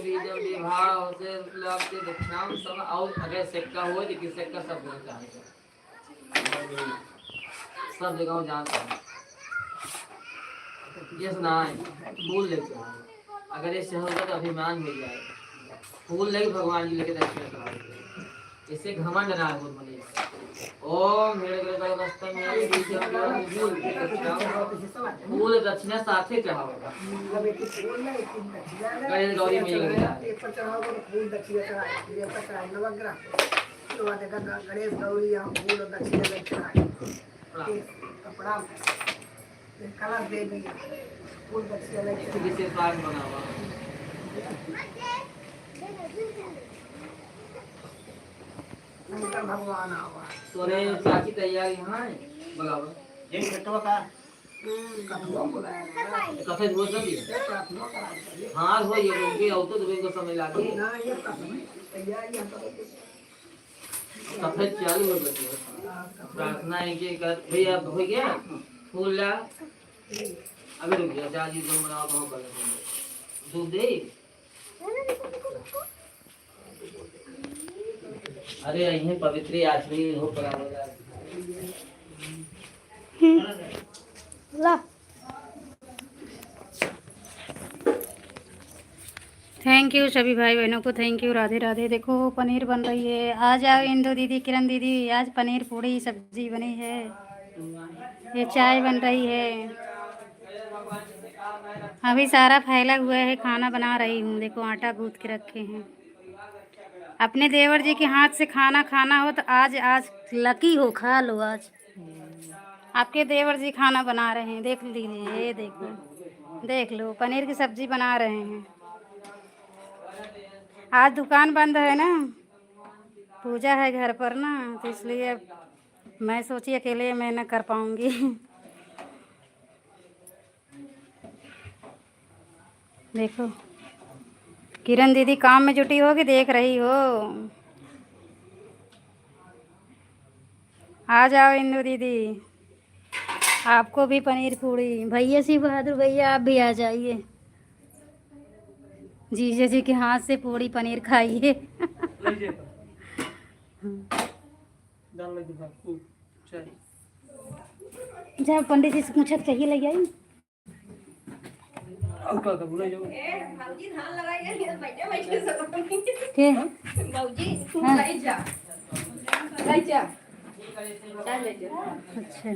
बीजम विभाजम से दक्षिणाम सम-, और अगर सिक्का हो, लेकिन सिक्का सब जगह चाहे। सब जगह वो जानता है। ये सुना है, फूल लेके आओ। अगर ये शहर का तो अभिमान हो जाए, फूल लेके भगवान जी लेके दक्षिणा कराओ। इससे घमंड ना हो मनीष। ओम हिरण्यगर्भ बीजम फूल, फूल दक्षिणा साथे चढ़ाओ। गणेश गौरी मैया के जाए। गणेश गौरी यहाँ फूल दक्षिणा लेके चढ़ाए। कपड़ा कलश दे दी, फूल दक्षिणा लेके। किसी के पास बनावा। शंकर भगवान आवा। तोरे चाची तैयार यहाँ है, बुलावा। ये बेटवा का? हम्म, कथवा बुलाया ना। कथे धोए कर दिया? ये प्रार्थना करा दे। हाँ, हो ये लोग भी आओ तो तुम्हें को समय लागे। ना, ये प्रार्थना तैयार यहाँ पर। कथा चालू हो गई है। प्रार्थना एक एक कर, भैया, हो गया? फूल ला। अबे रुक जा, जा जी, तुम बनाओ, तो हम कर लेंगे। दूध दे। अरे, यहीं पवित्र आचमनी हो, बराबर। ला। Thank you सभी भाई बहनों को, thank you, राधे राधे। देखो पनीर बन रही है, आ जाओ इंदु दीदी, किरण दीदी, आज पनीर पूड़ी सब्जी बनी है, ये चाय बन रही है। अभी सारा फैला हुआ है, खाना बना रही हूँ। देखो आटा गूंथ के रखे हैं। अपने देवर जी के हाथ से खाना खाना हो तो आज, आज lucky हो, खा लो आज। आपके देवर जी खाना बना रहे हैं, देख लीजिए, ये देखो, देख लो, पनीर की सब्जी बना रहे हैं। आज दुकान बंद है ना, पूजा है घर पर ना, तो इसलिए मैं सोची अकेले मैं ना कर पाऊँगी। देखो, किरण दीदी काम में जुटी होगी, देख रही हो। आ जाओ इंदु दीदी, आपको भी पनीर पूड़ी। भैया शिव बहादुर भैया, आप भी आ जाइए, जीजा जी के हाथ से पूड़ी पनीर खाइए। जा पंडित जी से पूछत कहिए ले आई। और का, का बोला जाओ? ए, भौजी धान लगाई है, ये बैठे बैठे सब। के? भौजी, हाँ। ले जा। ले जा। चल ले जा। अच्छा।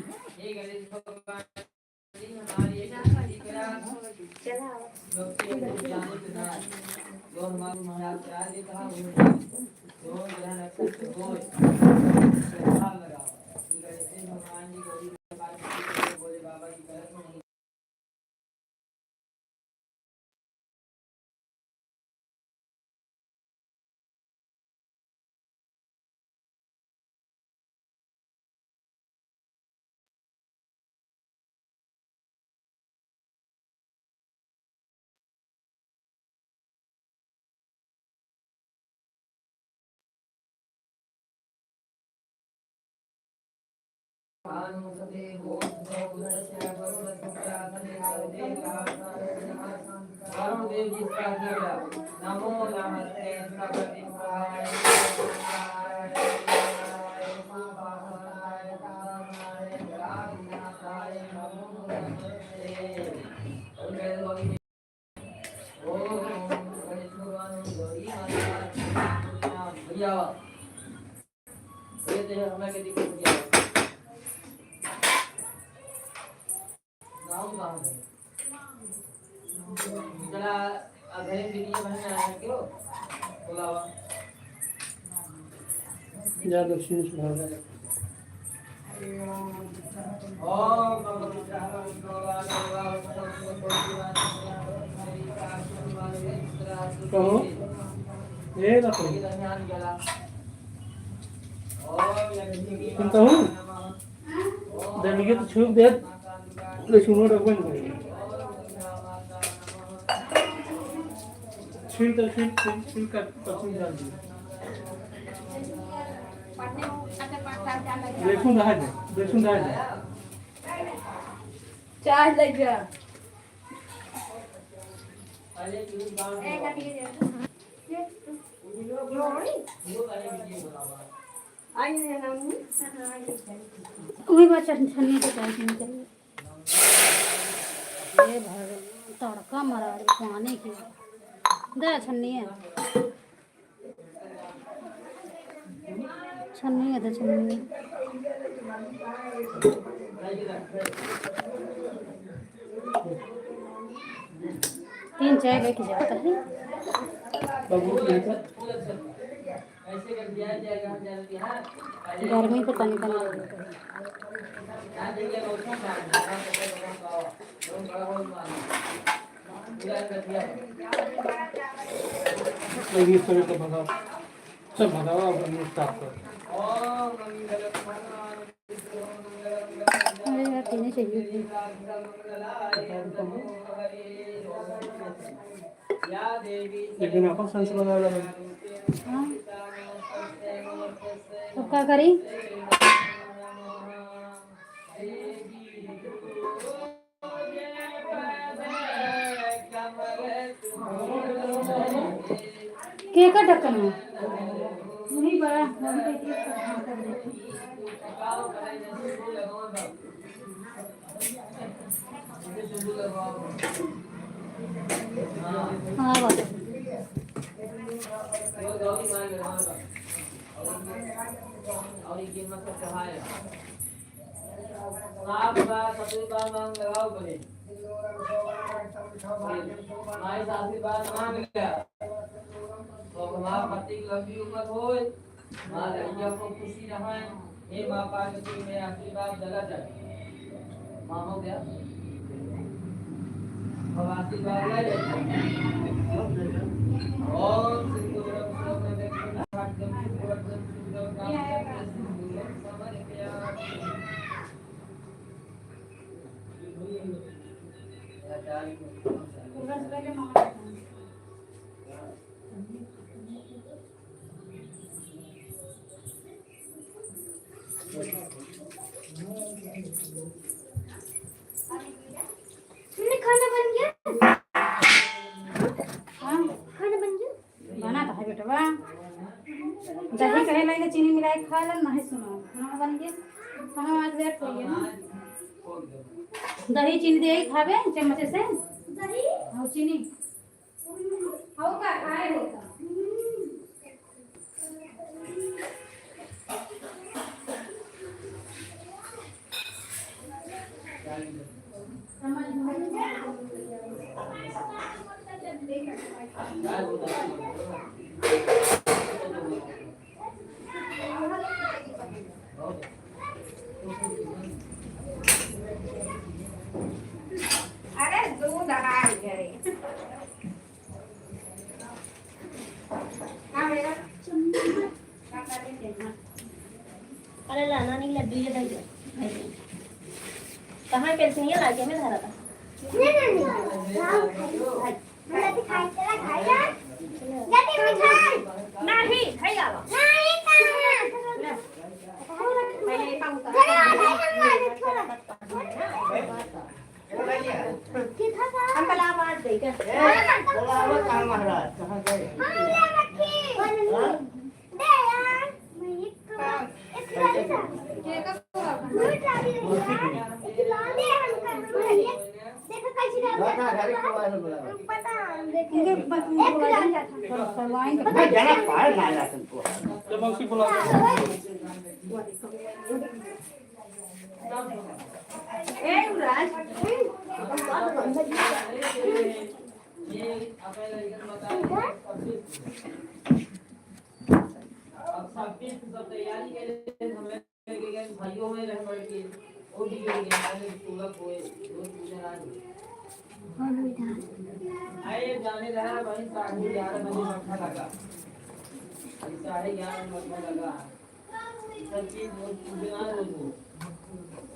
चला। जा दक्षिण से भाग। कहो। ए रखो। सुनता हूँ। दलिया तो छूट दे, ले सुनो रखबे न करी। छील तो छील, छील, छील कर, कर छील डाल दिए। लहसुन रहा दे, लहसुन रहा दे। चाय ले जा। वही बात छन-, छन्नी के चाय पीनी चाहिए। हे भगवान, तड़का मरा रे पानी के। दे छन्नी है। छन्नी है, दे छन्नी। तीन चाय लेके जाता है। गर्मी तो तनी तनी। ये सब तो भगाओ, सब भगाओ, अब हम लोग साफ कर। अरे यार, पीने चाहिए। लेकिन अपन संस लगावे लगे। हाँ। अब का करी? के का ढक्कन है? वही बड़ा, वही देखिए, हाँ, कर देते। हाँ, बस। सात बार, सतुई बार मांग लगाओ बोले। माई से आशीर्वाद मांग लिया। तो हमार पति की लंबी उम्र होए, हमार लड़कियों को खुशी रहे। हे माँ पार्वती, मैं आशीर्वाद गलत है। माँ हो गया। अब आशीर्वाद ले लेते हैं। ओम श्री गुरु तुमने खाना बन गया? हाँ। खाना बन गया? बना तो है बेटवा। दही कहे लाइले चीनी मिलाए खा ले, नहीं सुनो। खाना बन गया। खाना आज लेट हो गया ना। दही चीनी दे खाबे चम्मच से। दही? हाँ, चीनी। अरे दूध आ गए। अरे लाना नहीं, लड्डू ये दे दे। कहाँ के सुनिए लाके में धरा था। नहीं, नहीं, नहीं। नहीं, खाई, चला, खाई, जा। जाते मिठाई। नहीं, खाई आवा। नहीं, खाई। चलो, आ जाए, हम आ जाए, थोड़ा। हम कल आवाज दे के। ए, बोला, आवाज कहाँ महाराज? कहाँ गए? हाँ? देखो, कैसे डाल दिया। हाँ, हाँ, घर के बाहर बोला। पता, हम देखे। इनके बस एक लाख। थोड़ा सा वाइन। भाई, जाना बाहर ना जा तुमको। जब मौसी बुला। ए, युवराज। अब सब चीज की सब तैयारी के लिए हमें भाइयों में रह बढ़ के वो भी जो ज्ञान है, सुलभ होए, रोज पूजा ना होए। आए जाने रहा भाई, साढ़े ग्यारह बजे मत्था लगा। अभी साढ़े ग्यारह बजे मत्था लगा।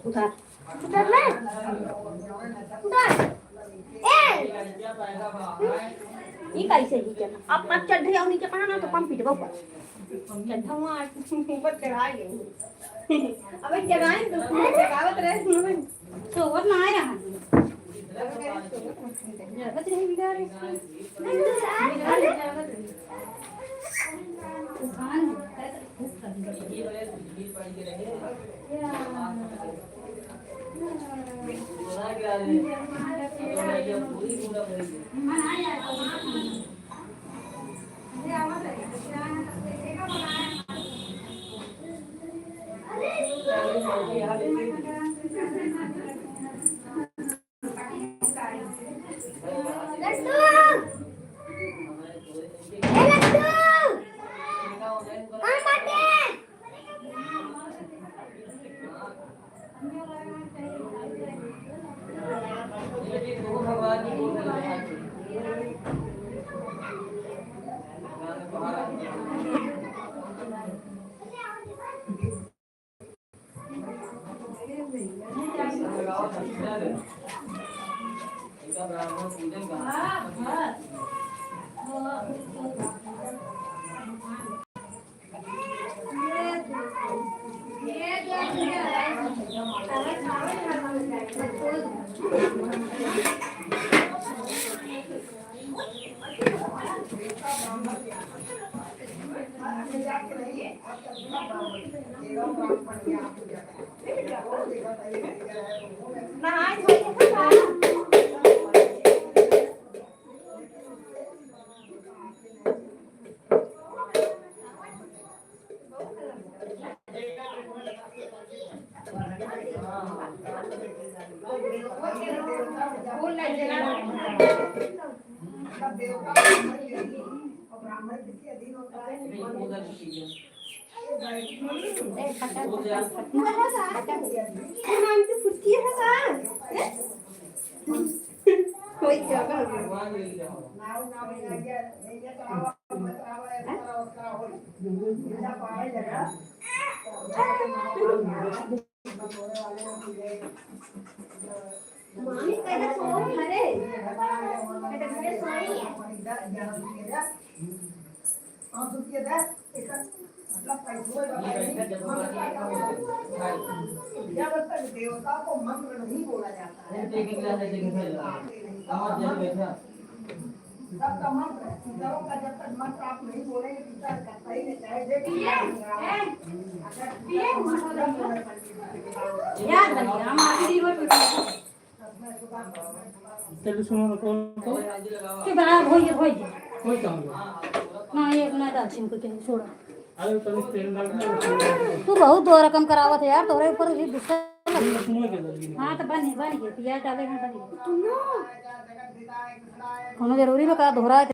उतार। उतार ना। उतार। ए! ई कैसे नीचे? अब, अब चढ़ रही हो नीचे, कहाँ ना तो पंप पीटबा ऊपर। चढ़ा हुआ ऊपर चढ़ा गई। अबे चढ़ाई तो उसमें चढ़ावत रहे, सुनो। तो वो ना आए रहा। जरूरत नहीं बिगाड़ इसकी। बिगाड़, बिगाड़। लड्डू! ए लड्डू! कहाँ बाटे? मामी पहले सो घरे, पहले घरे सोई। जब तक देवता को मंत्र नहीं बोला जाता है, सबका मंत्र है। पितरों का जब तक मंत्र आप नहीं बोलेंगे, पितर कतई नहीं, चाहे जे भी पिया, ए, पिया, याद बन गया, हम आखिरी में चलो सुनो ना, कौन, कौन? चुप रहा, भोज, भोज। कोई काम नहीं। ना, एक ना दालचीनी को कहीं छोड़ा। अरे, तनी तेल डाल के तू बहुत दो रकम करावत है यार, तोरे ऊपर भी गुस्सा लग गया। हाँ, तो बन, बन गए, पियाज डाले हैं, बन गए। कोनो जरूरी में का दोहरा है?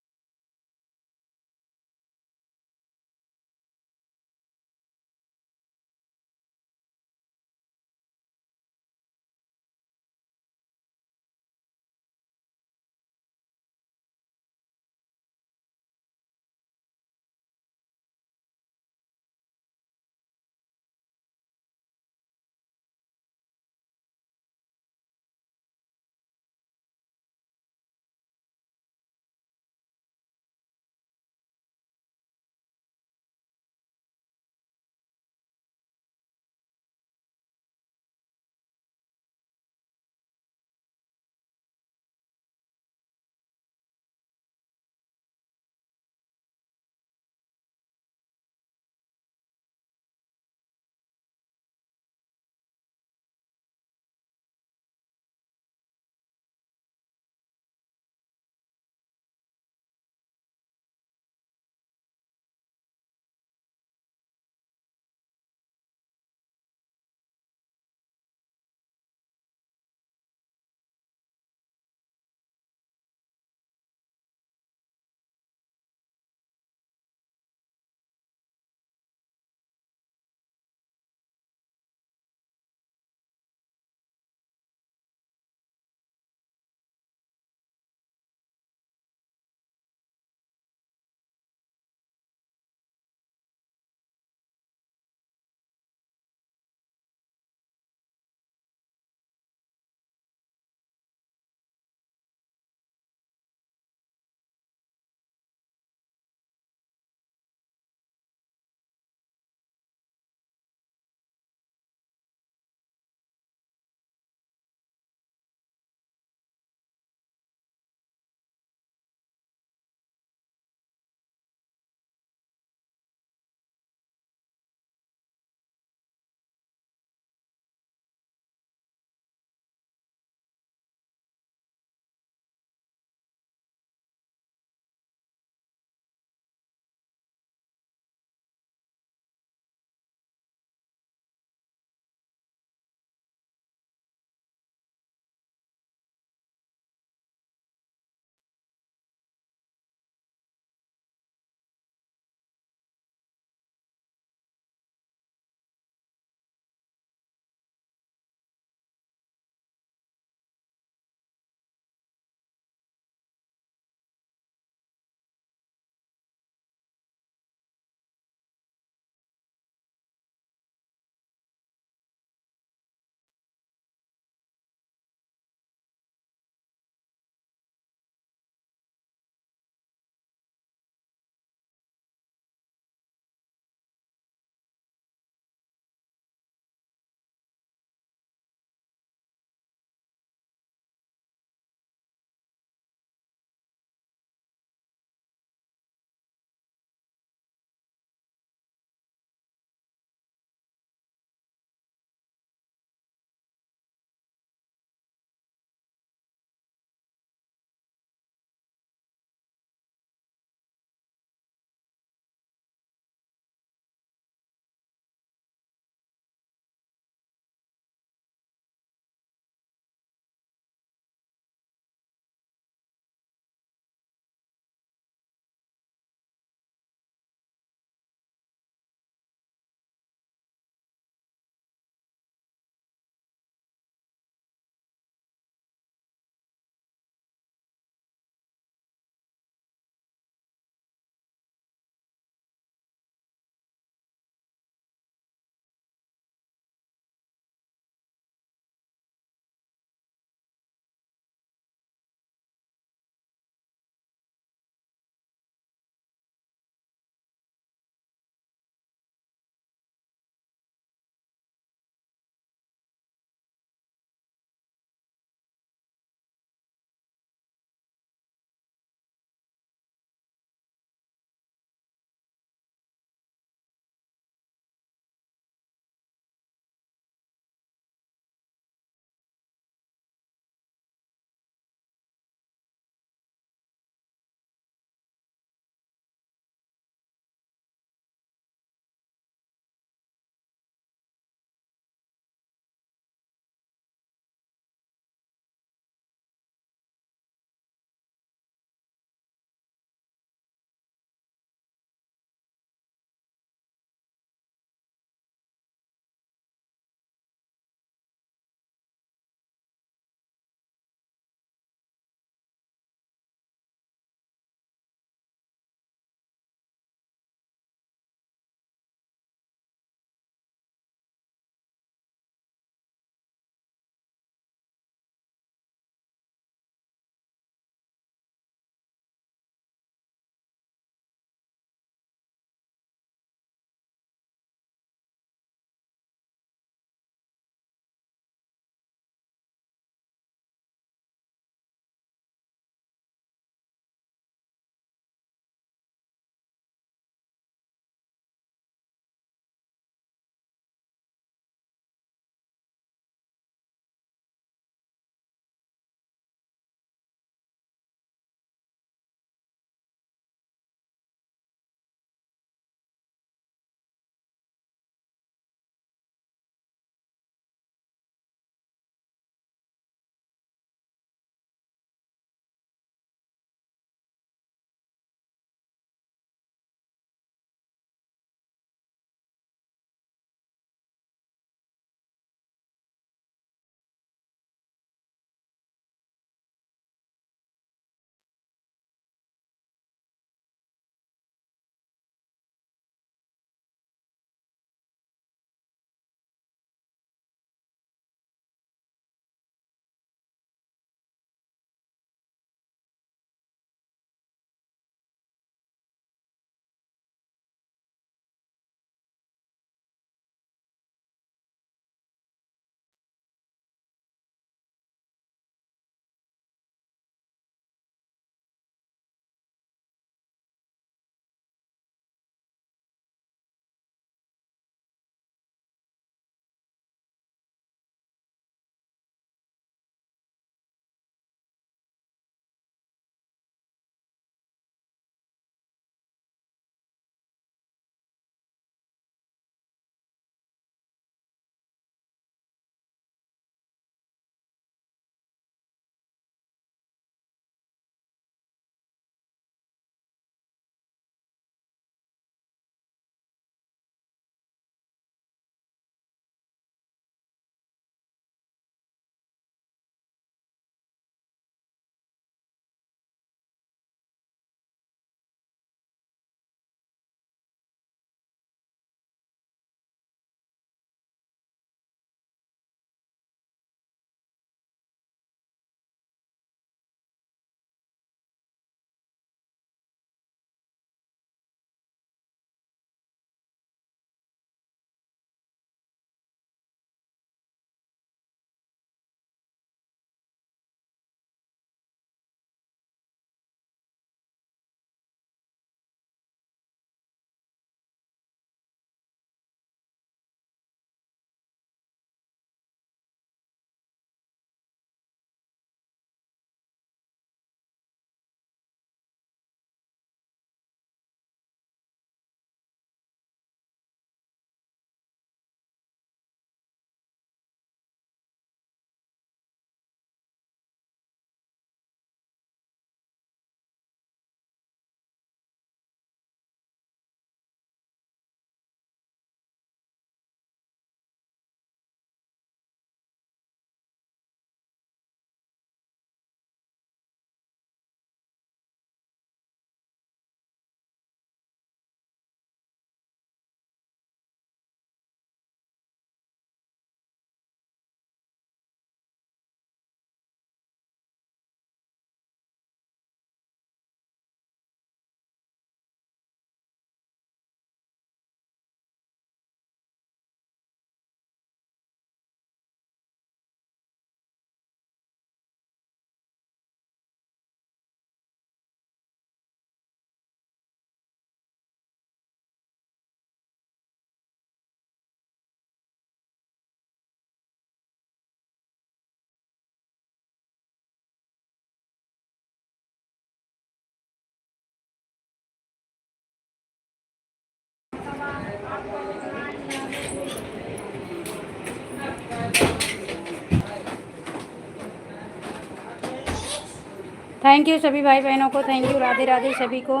थैंक यू सभी भाई बहनों को, थैंक यू, राधे राधे सभी को।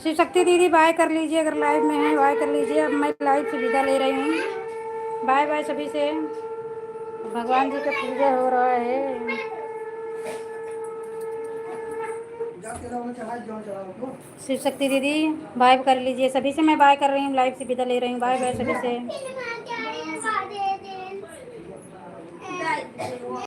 शिव शक्ति दीदी बाय कर लीजिए, अगर लाइव में हैं बाय कर लीजिए। अब मैं लाइव से विदा ले रही हूँ, बाय बाय सभी से। भगवान जी का पूजा हो रहा है। शिव शक्ति दीदी बाय कर लीजिए, सभी से मैं बाय कर रही हूँ, लाइव से विदा ले रही हूँ। बाय बाय सभी से।